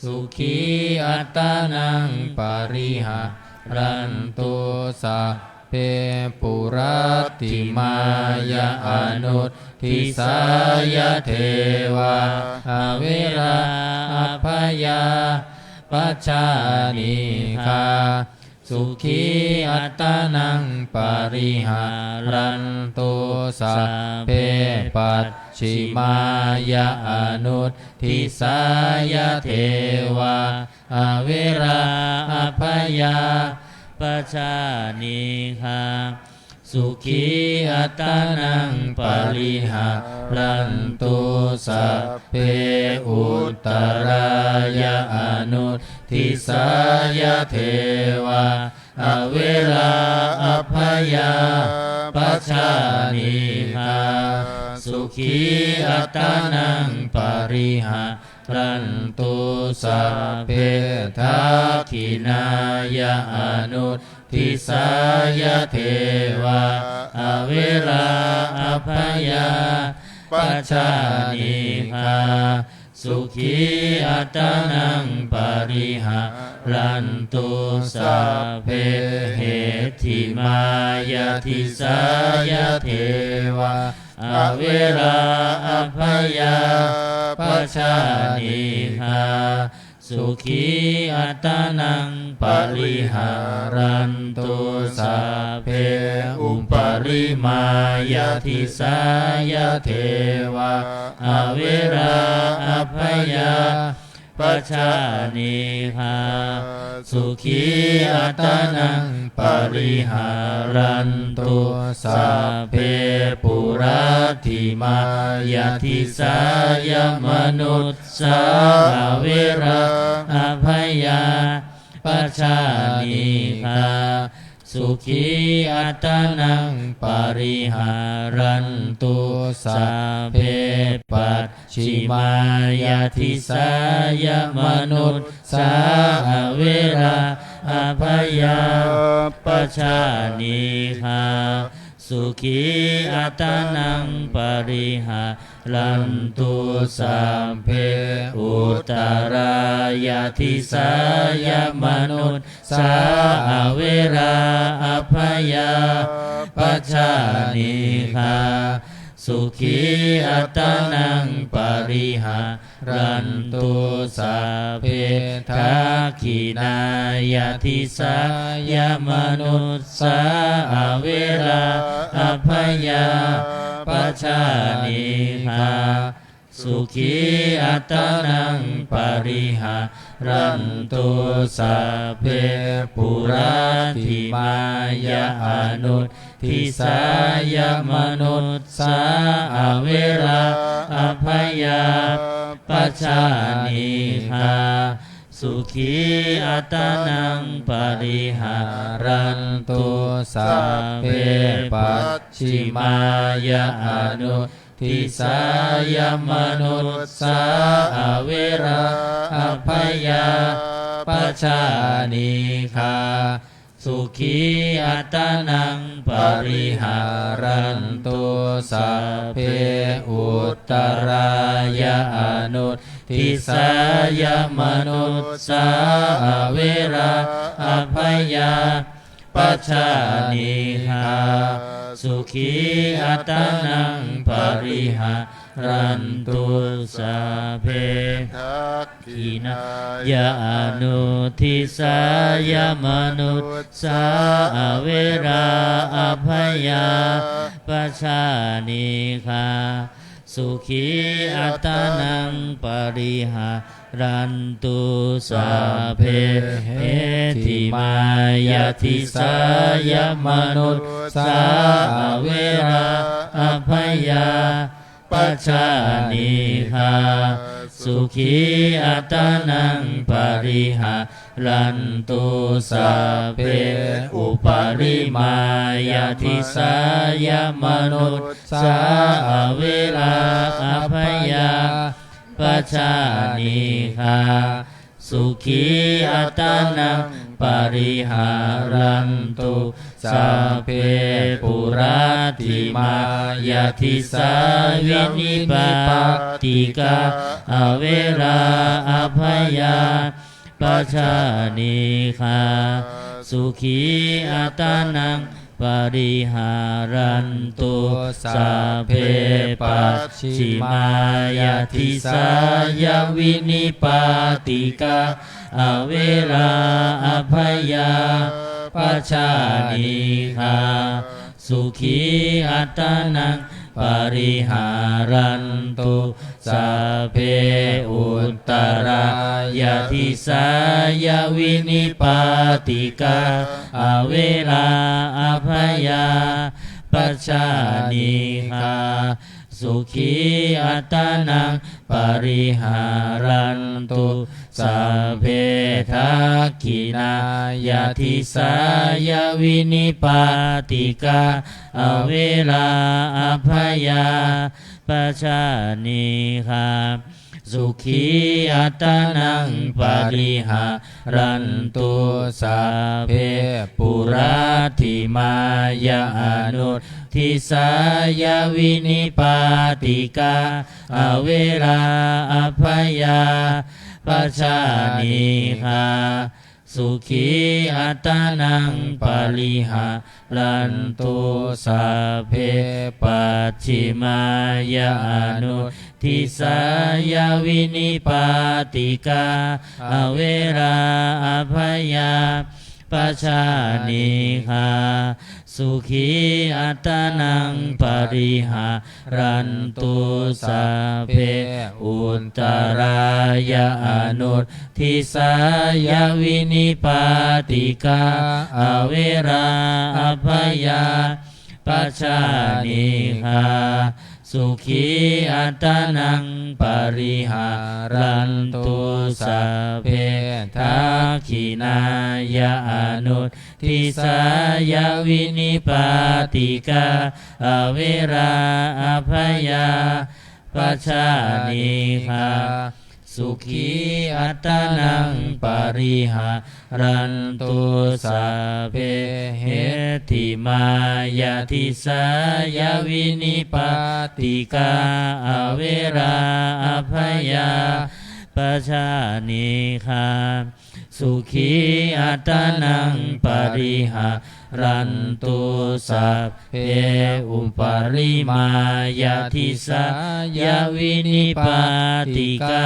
sukhī attānaṃ pariharantu. Sabbe puratthimāya anudisāya devā averā abyāpajjhā anīghā sukhī attānaṃ pariharantu. Sabbe pacchimāya anudisāya devā averā abyāpajjhā anīghā sukhī attānaṃ pariharantu. Sabbe uttarāya anudisāya devā averā abyāpajjhā anīghā sukhī attānaṃ pariharantu. Sabbe dakkhiṇāya anuddisāya devā averā abyāpajjhā anīghā sukhī attānaṃ pariharantu. Sabbe heṭṭhimāya disāya devā averā abyāpajjhā anīghā sukhī attānaṃ pariharantu. Sabbe uparimāya disāya devā averā abyāpajjhā anīghā sukhī attānaṃ pariharantu. Sabbe puratthimāya disāya manussā averā abyāpajjhā anīghā sukhī attānaṃ pariharantu. Sabbe pacchimāya disāya manussā averā abyāpajjhā anīghā sukhī attānaṃ pariharantu. Sabbe uttarāya disāya manussā averā abyāpajjhā anīghā sukhī attānaṃ pariharantu. Sabbe dakkhiṇāya disāya manussā averā abyāpajjhā anīghā sukhī attānaṃ pariharantu. Sabbe puratthimāya anuddisāya manussā averā abyāpajjhā anīghā sukhī attānaṃ pariharantu. Sabbe pacchimāya anuddisāya manussā averā abyāpajjhā anīghā sukhī attānaṃ pariharantu. Sabbe uttarāya anuddisāya manussā averā abyāpajjhā anīghā sukhī attānaṃ pariharantu. Sabbe dakkhiṇāya anuddisāya manussā averā abyāpajjhā anīghā sukhī attānaṃ pariharantu. Sabbe heṭṭhimāya disāya manussā averā abyāpajjhā anīghā sukhī attānaṃ pariharantu. Sabbe uparimāya disāya manussā averā abyāpajjhā anīghā sukhī attānaṃ pariharantu. Sabbe puratthimāya disāya vinipātikā averā abyāpajjhā anīghā sukhī attānaṃ pariharantu. Sabbe pacchimāya disāya vinipātikā averā abyāpajjhā anīghā sukhī attānaṃ pariharantu. Sabbe uttarāya disāya vinipātikā averā abyā pajānīha. Sukhī attānaṃ pariharantu, sabbe dakkhiṇāya disāya vinipātikā averā abyāpajjhā pajānīha. Sukhī attānaṃ pariharantu, sabbe puratthimāya anudisāya vinipātikā averā abyāpajjhā pajānīha. Sukhī attānaṃ pariharantu, sabbe pacchimāya anudisāya vinipātikā averā abyāpajjhā pajānīha. Sukhī attānaṃ pariharantu, sabbe uttarāya anudisāya vinipātikā averā abyāpajjhā pajānīha. Sukhī attānaṃ pariharantu, sabbe dakkhiṇāya anudisāya vinipātikā averā abyāpajjhā pajānīha. Sukhī attānaṃ pariharantu, sabbe heṭṭhimāya disāya vinipātikā averā abyāpajjhā pajānīha. Sukhī attānaṃ pariharantu, sabbe uparimāya disāya vinipātikā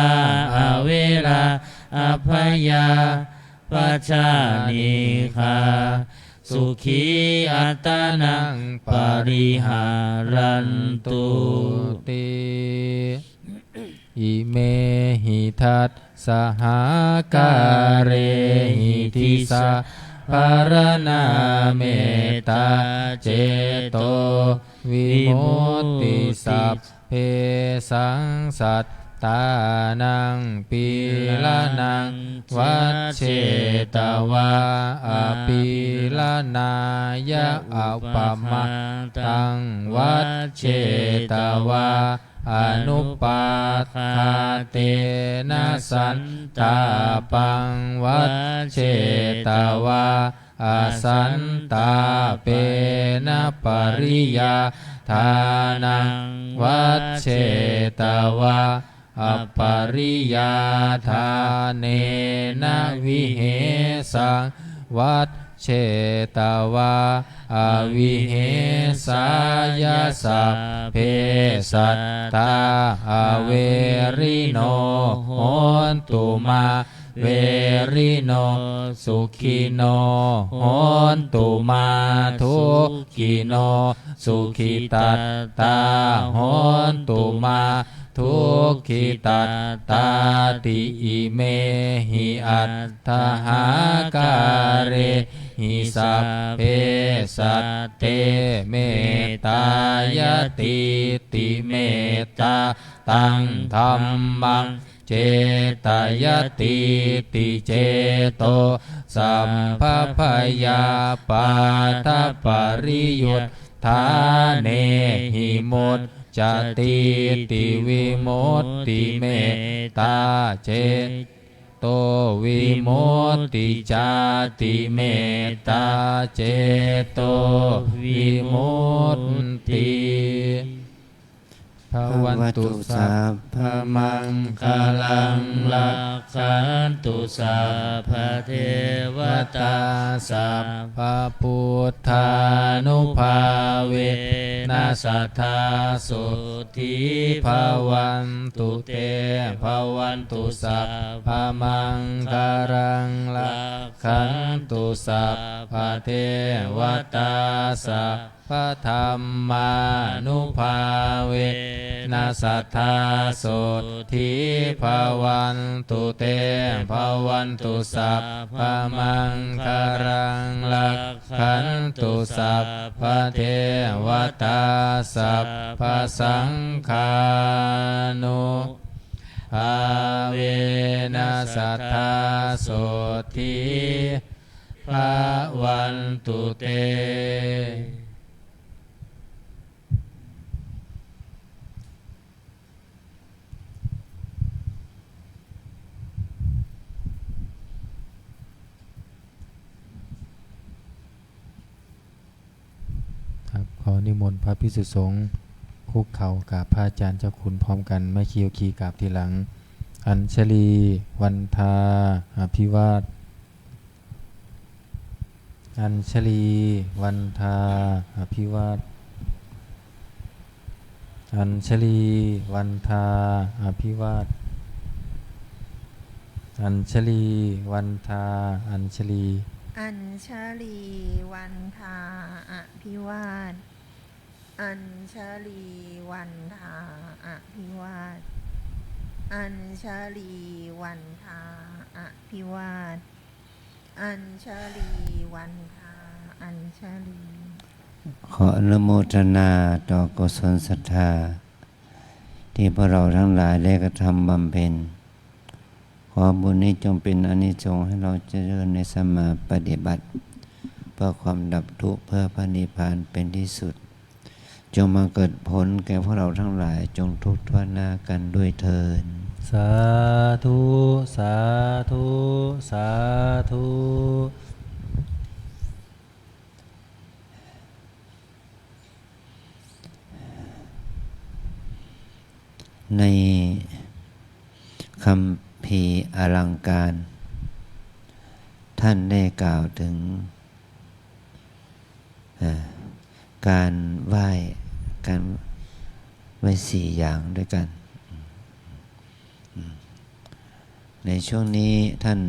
averā abyāpajjhā pajānīha. Sukhī attānaṃ pariharantu ti. Imehi dasaākārehi disāpharaṇā mettācetovimutti, sabbesaṃ sattānaṃ pīḷanaṃ vajjetvā apīḷanāya, appamādaṃ vajjetvā anuppakhātena, santāpaṃ vajjetvā asantāpena, pariyādānaṃ vajjetvā apariyādānena, vihesaṃ vajjetvā avihesāya, sabbe sattā averino hontu mā verino, sukhino hontu mā dukkhiso, sukhitattā hontu mā dukkhitattāti. Imehi aṭṭhahākārehi sabbe satte mettāyatīti, mettātaṃ dhammaṃ cetayatīti, ceto sabbabhayapādapariyuṭṭhānehi muccatīti vimutti, mettāce to vimutti cāti, mettācetovimutti. Bhavatu sabbamaṅgalaṃ, rakkhantu sabbadevatā, sabbabuddhānubhāvena sadā sotthī bhavantu te. Bhavatu sabbamaṅgalaṃ, rakkhantu sabbadevatā, sabbadhammānubhāvena sadā sotthī bhavantu te. Bhavatu sabbamaṅgalaṃ, rakkhantu sabbadevatā, sabbasaṅghānubhāvena sadā sotthī bhavantu te. ครับ ขอนิมนต์พระภิกษุสงฆ์คุกเข่ากราบพระอาจารย์เจ้าคุณพร้อมกัน แม่ชีโยคีกราบทีหลัง Añjali vandā abhivād Añjali vandā abhivād Añjali vandā abhivād Añjali vandā Añjali Añjali vandā abhivād Añjali vandā abhivād Añjali vandā abhivād Añjali vandā Añjali ขออนุโมทนาต่อกุศลศรัทธา ที่พวกเราทั้งหลายได้กระทำบำเพ็ญ ขอบุญนี้จงเป็นอานิสงส์ให้เราเจริญในสัมมาปฏิบัติ เพื่อความดับทุกข์ เพื่อพระนิพพานเป็นที่สุด จงมาเกิดผลแก่พวกเราทั้งหลาย จงทุกข์ทั่วหน้ากันด้วยเทอญ สาธุ สาธุ สาธุ ในคัมภีร์อลังการ ท่านได้กล่าวถึง อ่า การไหว้ การไหว้สี่อย่างด้วยกัน ในช่วงนี้ท่าน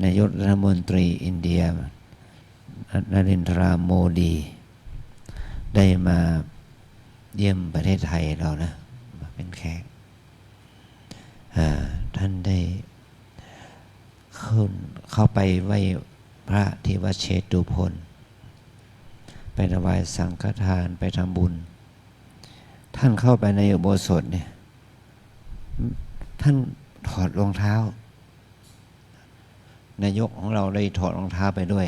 นายกรัฐมนตรีอินเดีย นเรนทรา โมดี ได้มาเยี่ยมประเทศไทยเรานะ มาเป็นแขก อ่า ท่านได้ขึ้น เข้าไปไหว้พระที่วัดเชตุพน ไปถวายสังฆทาน ไปทำบุญ ท่านเข้าไปในอุโบสถเนี่ย ท่านถอดรองเท้า นายกของเราได้ถอดรองเท้าไปด้วย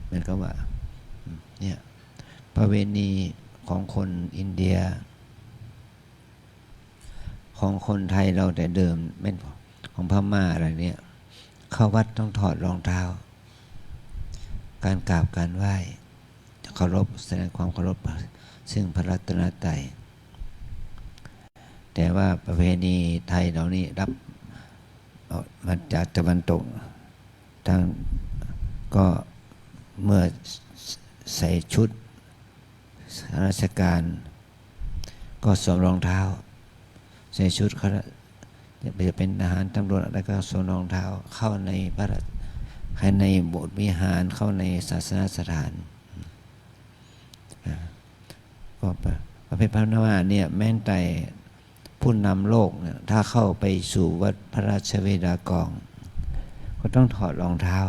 เหมือนกับว่า เนี่ย ประเพณีของคนอินเดีย ของคนไทยเราแต่เดิม แม้นของพม่าอะไรเนี่ย เข้าวัดต้องถอดรองเท้า การกราบการไหว้ เคารพ แสดงความเคารพซึ่งพระรัตนตรัย แต่ว่าประเพณีไทยเรานี่รับ เอามาจากตะวันตก ทาง ก็เมื่อใส่ชุดข้าราชการ ก็สวมรองเท้า ใส่ชุดข้ารา- จะเป็นทหารตำรวจอะไรก็สวมรองเท้า เข้าในพระรา- ภายในโบสถ์วิหาร เข้าในศาสนสถาน อ่า ก็ประ- ประเพณีพม่าเนี่ย แม้แต่ผู้นำโลกเนี่ย ถ้าเข้าไปสู่วัดพระราชวิหารกอง ก็ต้องถอดรองเท้า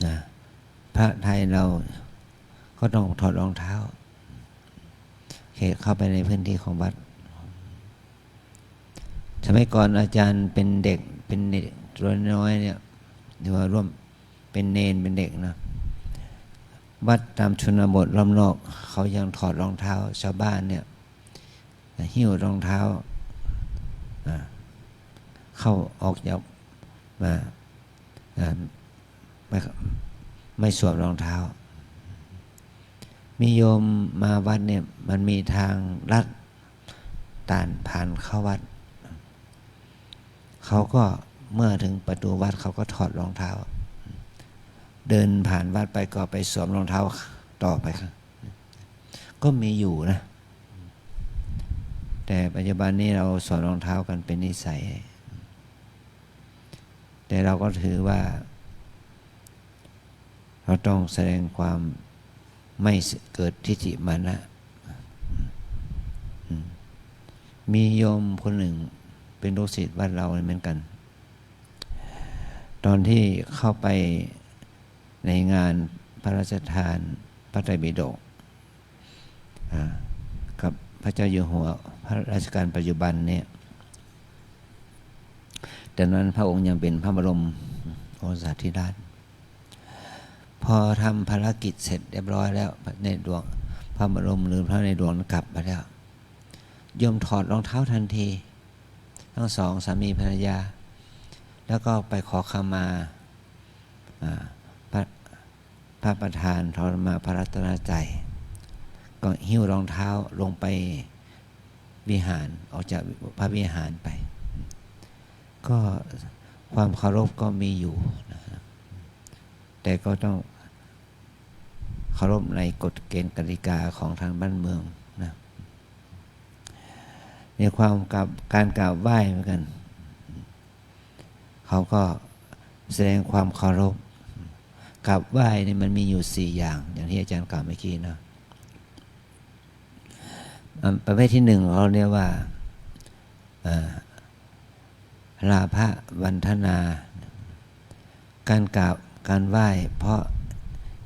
นะ พระไทยเราก็ต้องถอดรองเท้า เขตเข้าไปในพื้นที่ของวัด สมัยก่อนอาจารย์เป็นเด็ก เป็นเด็กตัวน้อยเนี่ย หรือว่าร่วมเป็นเณรเป็นเด็กนะ วัดตามชนบทรอบนอก เขายังถอดรองเท้า ชาวบ้านเนี่ย หิ้วรองเท้า อ่า เข้าออกจาก มา อ่า ไม่ ไม่สวมรองเท้า มีโยมมาวัดเนี่ย มันมีทางลัด ด่านผ่านเข้าวัด เขาก็ เมื่อถึงประตูวัด เขาก็ถอดรองเท้า เดินผ่านวัดไปก็ไปสวมรองเท้าต่อไปครับ ก็มีอยู่นะ แต่ปัจจุบันนี้เราสวมรองเท้ากันเป็นนิสัย แต่เราก็ถือว่า เราต้องแสดงความ ไม่เกิดทิฏฐิมานะ อืม มีโยมคนหนึ่งเป็นลูกศิษย์วัดเราเหมือนกัน ตอนที่เข้าไปในงานพระราชทานพระไตรปิฎก อ่า กับพระเจ้าอยู่หัวพระรัชกาลปัจจุบันเนี่ย ตอนนั้นพระองค์ยังเป็นพระบรมโอรสาธิราช พอทำภารกิจเสร็จเรียบร้อยแล้ว ในหลวง พระบรมหรือพระในหลวงกลับมาแล้ว โยมถอดรองเท้าทันที ทั้งสองสามีภรรยา แล้วก็ไปขอขมา อ่า พระ พระประธาน ขอขมาพระรัตนตรัย ก็หิ้วรองเท้าลงไปวิหาร ออกจากพระวิหารไป ก็ความเคารพก็มีอยู่นะฮะ แต่ก็ต้องเคารพในกฎเกณฑ์กติกาของทางบ้านเมืองนะ ในความกราบ การกราบไหว้เหมือนกัน เขาก็แสดงความเคารพ กราบไหว้นี่มันมีอยู่สี่อย่าง อย่างที่อาจารย์กล่าวเมื่อกี้เนาะ อ่า ประเภทที่หนึ่งเขาเรียกว่า อ่า ลาภวันทนา การกราบ การไหว้เพราะ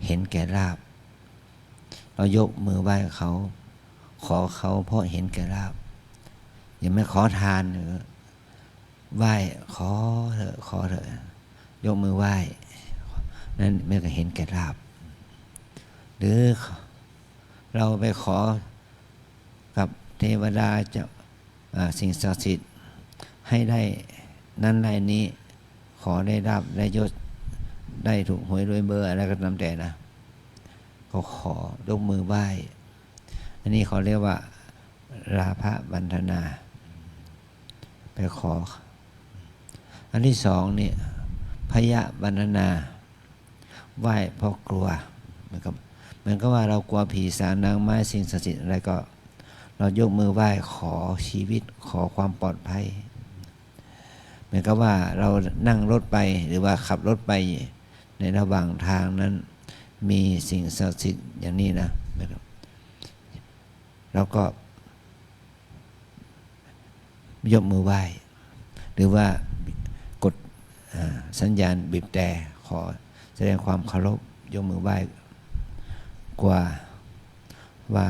เห็นแก่ลาภ เรายกมือไหว้เขา ขอเขาเพราะเห็นแก่ลาภ อย่างไม่ขอทานหรือไหว้ ขอเถอะ ขอเถอะ ยกมือไหว้ นั่นมันก็เห็นแก่ลาภ หรือเราไปขอกับเทวดา เจ้า อ่า สิ่งศักดิ์สิทธิ์ให้ได้นั้นได้นี้ ขอได้ลาภได้ยศ ได้ถูกหวยรวยเบอร์อะไรก็ตามแต่นะ ก็ขอยกมือไหว้ อันนี้เขาเรียกว่าลาภวันทนา ไปขอ อันที่สองนี่ พยวันทนา ไหว้เพราะกลัว เหมือนกับ เหมือนกับว่าเรากลัวผีสางนางไม้สิ่งศักดิ์สิทธิ์อะไรก็ เรายกมือไหว้ขอชีวิต ขอความปลอดภัย เหมือนกับว่าเรานั่งรถไปหรือว่าขับรถไปในระหว่างทางนั้น มีสิ่งศักดิ์สิทธิ์อย่างนี้นะ เราก็ยกมือไหว้ หรือว่ากด อ่า สัญญาณบีบแตร ขอแสดงความเคารพ ยกมือไหว้ กลัวว่า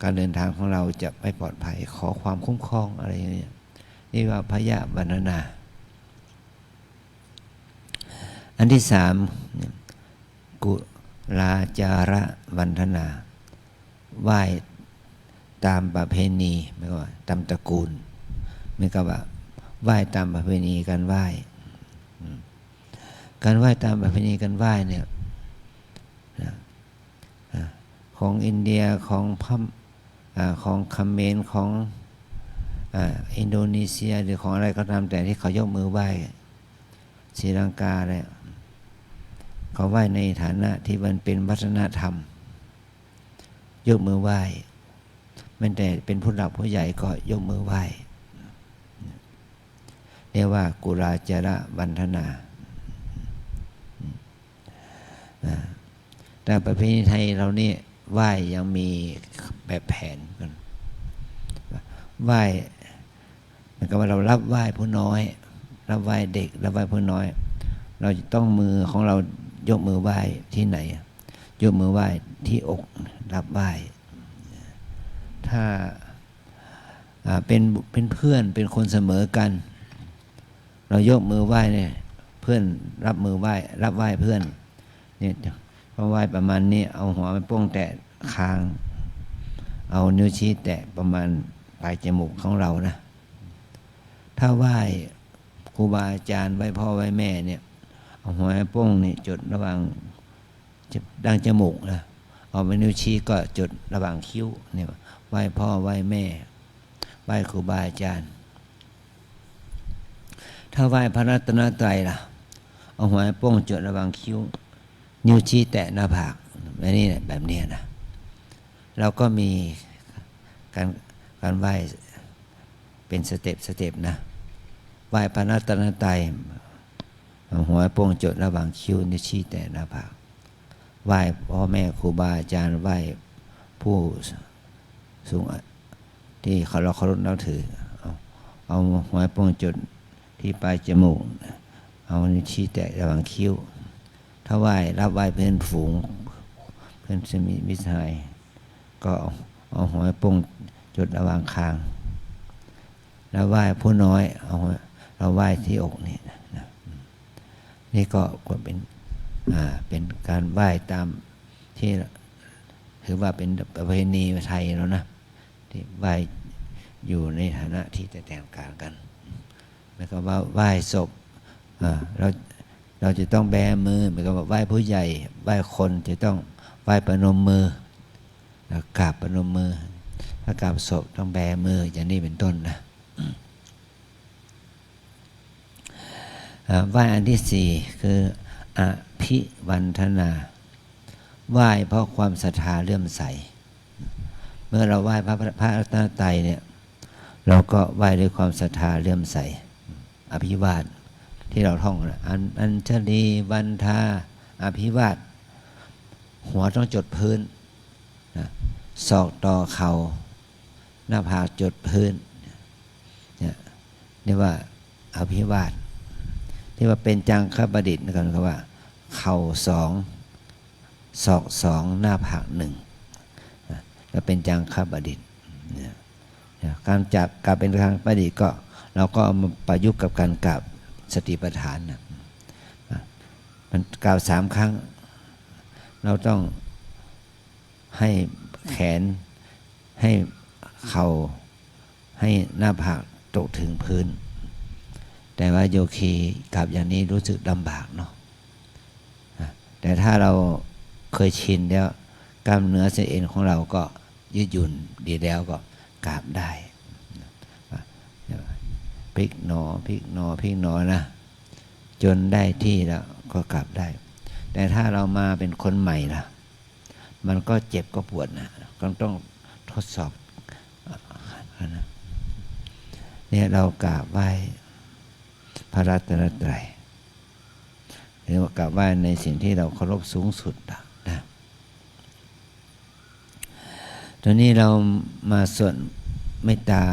การเดินทางของเราจะไม่ปลอดภัย ขอความคุ้มครองอะไรอย่างเงี้ย เรียกว่าพยวันทนา อันที่สามเนี่ย กุลาจารวันทนา ไหว้ตามประเพณี หมายความว่าตามตระกูล เหมือนกับว่าไหว้ตามประเพณีการไหว้ อืม การไหว้ตามประเพณีการไหว้เนี่ยนะ อ่า ของอินเดีย ของพม่า อ่า ของเขมร ของ อ่า อินโดนีเซีย หรือของอะไรก็ตามแต่ที่เขายกมือไหว้ ศรีลังกาเนี่ย เขาไหว้ในฐานะที่มันเป็นวัฒนธรรม ยกมือไหว้ แม้แต่เป็นผู้หลักผู้ใหญ่ก็ยกมือไหว้ เรียกว่ากุลาจารวันทนา อ่า แต่ประเพณีไทยเรานี่ไหว้ยังมีแบบแผนกัน ไหว้ เหมือนกับว่าเรารับไหว้ผู้น้อย รับไหว้เด็ก รับไหว้ผู้น้อย เราจะต้องมือของเรายกมือไหว้ที่ไหน ยกมือไหว้ที่อก รับไหว้ ถ้า อ่า เป็น เป็นเพื่อน เป็นคนเสมอกัน เรายกมือไหว้เนี่ย เพื่อนรับมือไหว้ รับไหว้เพื่อนเนี่ย พอไหว้ประมาณนี้ เอาหัวแม่โป้งแตะคาง เอานิ้วชี้แตะประมาณปลายจมูกของเรานะ ถ้าไหว้ครูบาอาจารย์ ไหว้พ่อไหว้แม่เนี่ย เอาหัวแม่โป้งนี่จดระหว่างดั้งจมูกนะ เอาไปวนิ้วชี้ก็จดระหว่างคิ้วเนี่ย ไหว้พ่อไหว้แม่ ไหว้ครูบาอาจารย์ ถ้าไหว้พระรัตนตรัยล่ะ เอาหัวแม่โป้งจดระหว่างคิ้ว นิ้วชี้แตะหน้าผาก แบบนี้แหละ แบบนี้นะ เราก็มีการ การไหว้เป็นสเต็ป สเต็ปนะ ไหว้พระรัตนตรัย เอาหัวแม่โป้งจดระหว่างคิ้ว นิ้วชี้แตะหน้าผาก ไหว้พ่อแม่ครูบาอาจารย์ ไหว้ผู้สูงที่เราเคารพนับถือ เอาเอาหอยโป่งจุดที่ปลายจมูก เอานิ้วชี้แตะระหว่างคิ้ว ถ้าไหว้รับไหว้เพื่อนฝูง เพื่อนสนิทมิตรสหาย ก็เอาเอาหอยโป่งจุดระหว่างคาง แล้วไหว้ผู้น้อย เอาเราไหว้ที่อกนี่นะ นี่ก็ควรเป็นอ่าเป็นการไหว้ตามที่ถือว่าเป็นประเพณีไทยแล้วนะ ที่ไหว้อยู่ในฐานะที่จะแต่งกายกัน แล้วก็ว่าไหว้ศพอ่าเราเราจะต้องแบมือ เหมือนกับว่าไหว้ผู้ใหญ่ ไหว้คนจะต้องไหว้ประนมมือ แล้วกราบประนมมือ ถ้ากราบศพต้องแบมือ อย่างนี้เป็นต้นนะ อ่าไหว้อันที่สี่คืออภิวันทนา ไหว้เพราะความศรัทธาเลื่อมใส เมื่อเราไหว้พระพระรัตนตรัยเนี่ย เราก็ไหว้ด้วยความศรัทธาเลื่อมใส อภิวาทที่เราท่องนะ อัญอัญชลีวันทา อภิวาท หัวต้องจดพื้นนะ ศอกต่อเข่า หน้าผากจดพื้น เนี่ยเรียกว่าอภิวาท ที่ว่าเบญจังคประดิษฐ์นะครับ ว่าเข่าสอง ศอกสอง หน้าผากหนึ่งนะ แล้วเบญจังคประดิษฐ์เนี่ย เนี่ยการจับกราบเบญจังคประดิษฐ์ก็ เราก็เอามาประยุกต์กับการกราบสติปัฏฐานนะ อ่ะมันกราบสามครั้ง เราต้องให้แขน ให้เข่า ให้หน้าผากตกถึงพื้น แต่ว่าโยคีกราบอย่างนี้รู้สึกลำบากเนาะ อ่ะแต่ถ้าเราเคยชินแล้ว กล้ามเนื้อเส้นเอ็นของเราก็ยืดหยุ่นดีแล้วก็กราบได้ อ่ะพลิกหนอพลิกหนอพลิกหนอนะ จนได้ที่แล้วก็กราบได้ แต่ถ้าเรามาเป็นคนใหม่ล่ะ มันก็เจ็บก็ปวดนะ ก็ต้องทดสอบอ่ะนะ เนี่ยเรากราบไหว้พระรัตนตรัย หรือว่ากราบไหว้ในสิ่งที่เราเคารพสูงสุดอะนะ ตอนนี้เรามาสวดเมตตา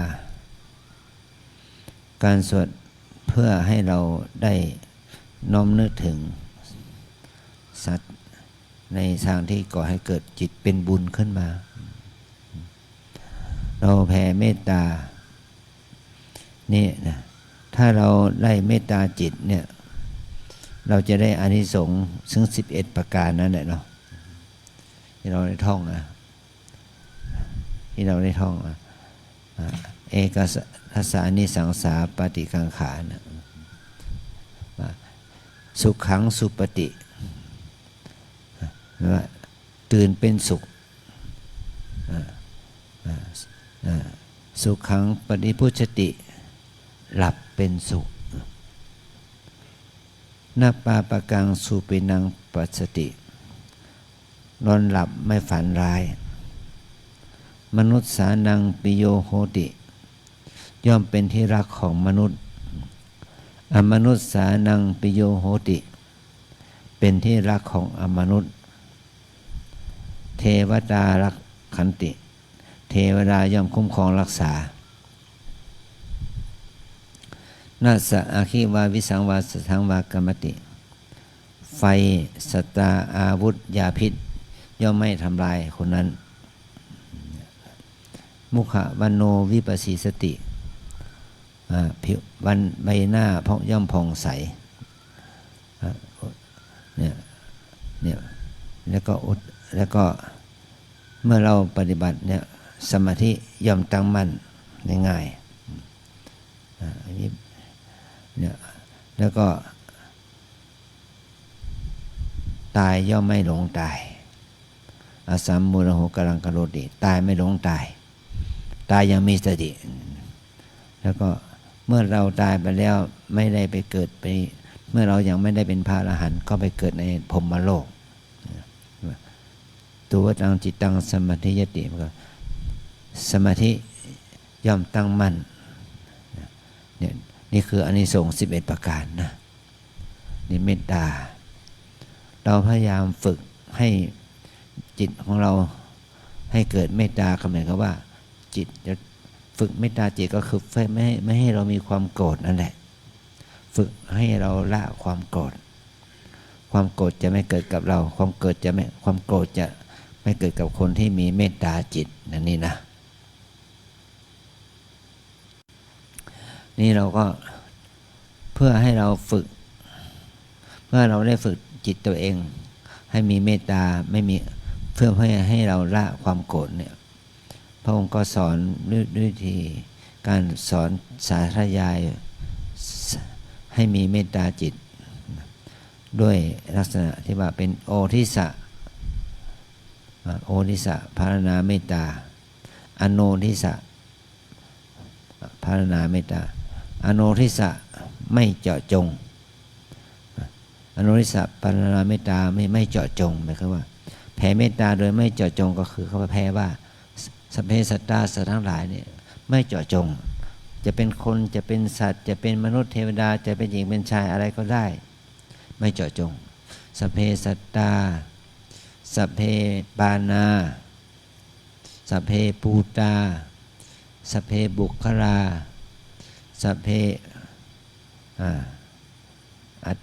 การสวดเพื่อให้เราได้น้อมนึกถึงสัตว์ในทางที่ก่อให้เกิดจิตเป็นบุญขึ้นมา เราแผ่เมตตา นี่นะ ถ้าเราได้เมตตาจิตเนี่ย เราจะได้อานิสงส์ซึ่งสิบเอ็ดประการนั่นแหละเนาะ ที่เราได้ท่องนะ ที่เราได้ท่องนะ อ่ะ ekadas- dasānisaṃsā paṭikaṅkhā นะ อ่ะ sukhaṃ supati นะ แปลว่าตื่นเป็นสุข อ่ะ อ่ะ อ่ะ sukhaṃ paṭibujjhati หลับเป็นสุข na pāpakaṃ supinaṃ passati นอนหลับไม่ฝันร้าย manussānaṃ piyo hoti ย่อมเป็นที่รักของมนุษย์ amanussānaṃ piyo hoti เป็นที่รักของอมนุษย์ devatā rakkhanti เทวดาย่อมคุ้มครองรักษา nāssa aggi vā visaṃ vā satthaṃ vā kamati ไฟ สัตราอาวุธ ยาพิษ ย่อมไม่ทำลายคนนั้น mukhavaṇṇo vippasīdati อ่า ผิว วัน ใบหน้าผ่อง ย่อมผ่องใส อ่ะ เนี่ย เนี่ย แล้วก็อุด แล้วก็ เมื่อเราปฏิบัติเนี่ย สมาธิย่อมตั้งมั่นได้ง่าย อ่า อันนี้ เนี่ย แล้วก็ ตายย่อมไม่หลงตาย asaṃmūḷho kālaṃ karoti ตายไม่หลงตาย ตายอย่างมีสติ แล้วก็เมื่อเราตายไปแล้วไม่ได้ไปเกิดไป เมื่อเรายังไม่ได้เป็นพระอรหันต์ก็ไปเกิดในพรหมโลก tuvaṭaṃ cittaṃ samādhiyati มันก็สมาธิย่อมตั้งมั่น เนี่ย นี่คืออานิสงส์สิบเอ็ดประการนะ นี่เมตตา เราพยายามฝึก ให้จิตของเราให้เกิดเมตตา ก็หมายความว่าจิตจะฝึกเมตตาจิตก็คือไม่ให้ไม่ให้เรามีความโกรธนั่นแหละ ฝึกให้เราละความโกรธ ความโกรธจะไม่เกิดกับเรา ความเกิดจะไม่ความโกรธจะไม่เกิดกับคนที่มีเมตตาจิตนั่นนี่นะ นี่เราก็เพื่อให้เราฝึก เพื่อเราได้ฝึกจิตตัวเอง ให้มีเมตตาไม่มีเพื่อให้ให้เราละความโกรธเนี่ย พระองค์ก็สอนด้วยด้วยวิธีการสอนสาธยายให้มีเมตตาจิต ด้วยลักษณะที่ว่าเป็นโอทิสะ อ่า โอทิสะพารณาเมตตา อโนทิสะพารณาเมตตา อโนทิสะไม่เจาะจง อโนทิสะพารณาเมตตาไม่ไม่เจาะจง หมายความว่าแผ่เมตตาโดยไม่เจาะจง ก็คือเขาแปลว่า สัพเพสัตตา สัตว์ทั้งหลายเนี่ยไม่เจาะจง จะเป็นคนจะเป็นสัตว์ จะเป็นมนุษย์เทวดา จะเป็นหญิงเป็นชายอะไรก็ได้ ไม่เจาะจง สัพเพสัตตา สัพเพปานา สัพเพภูตา สัพเพบุคคลา สัพเพ อ่า อัต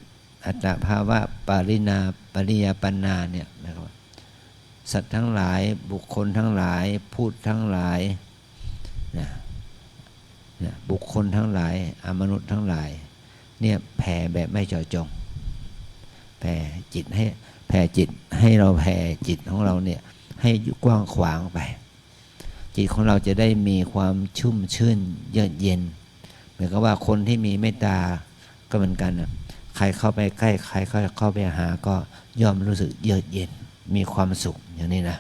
อัตตภาวะปริณาปริยาปันนาเนี่ยนะครับ สัตว์ทั้งหลาย บุคคลทั้งหลาย พูดทั้งหลายนะนะบุคคลทั้งหลาย อมนุษย์ทั้งหลาย เนี่ยแผ่แบบไม่เจาะจง แผ่จิตให้แผ่จิตให้เราแผ่จิตของเราเนี่ยให้กว้างขวางไป จิตของเราจะได้มีความชุ่มชื่นเยือกเย็น เหมือนกับว่าคนที่มีเมตตาก็เหมือนกันนะ ใครเข้าไปใกล้ ใครเข้าไปหาก็ย่อมรู้สึกเยือกเย็น มีความสุขอย่างนี้นะ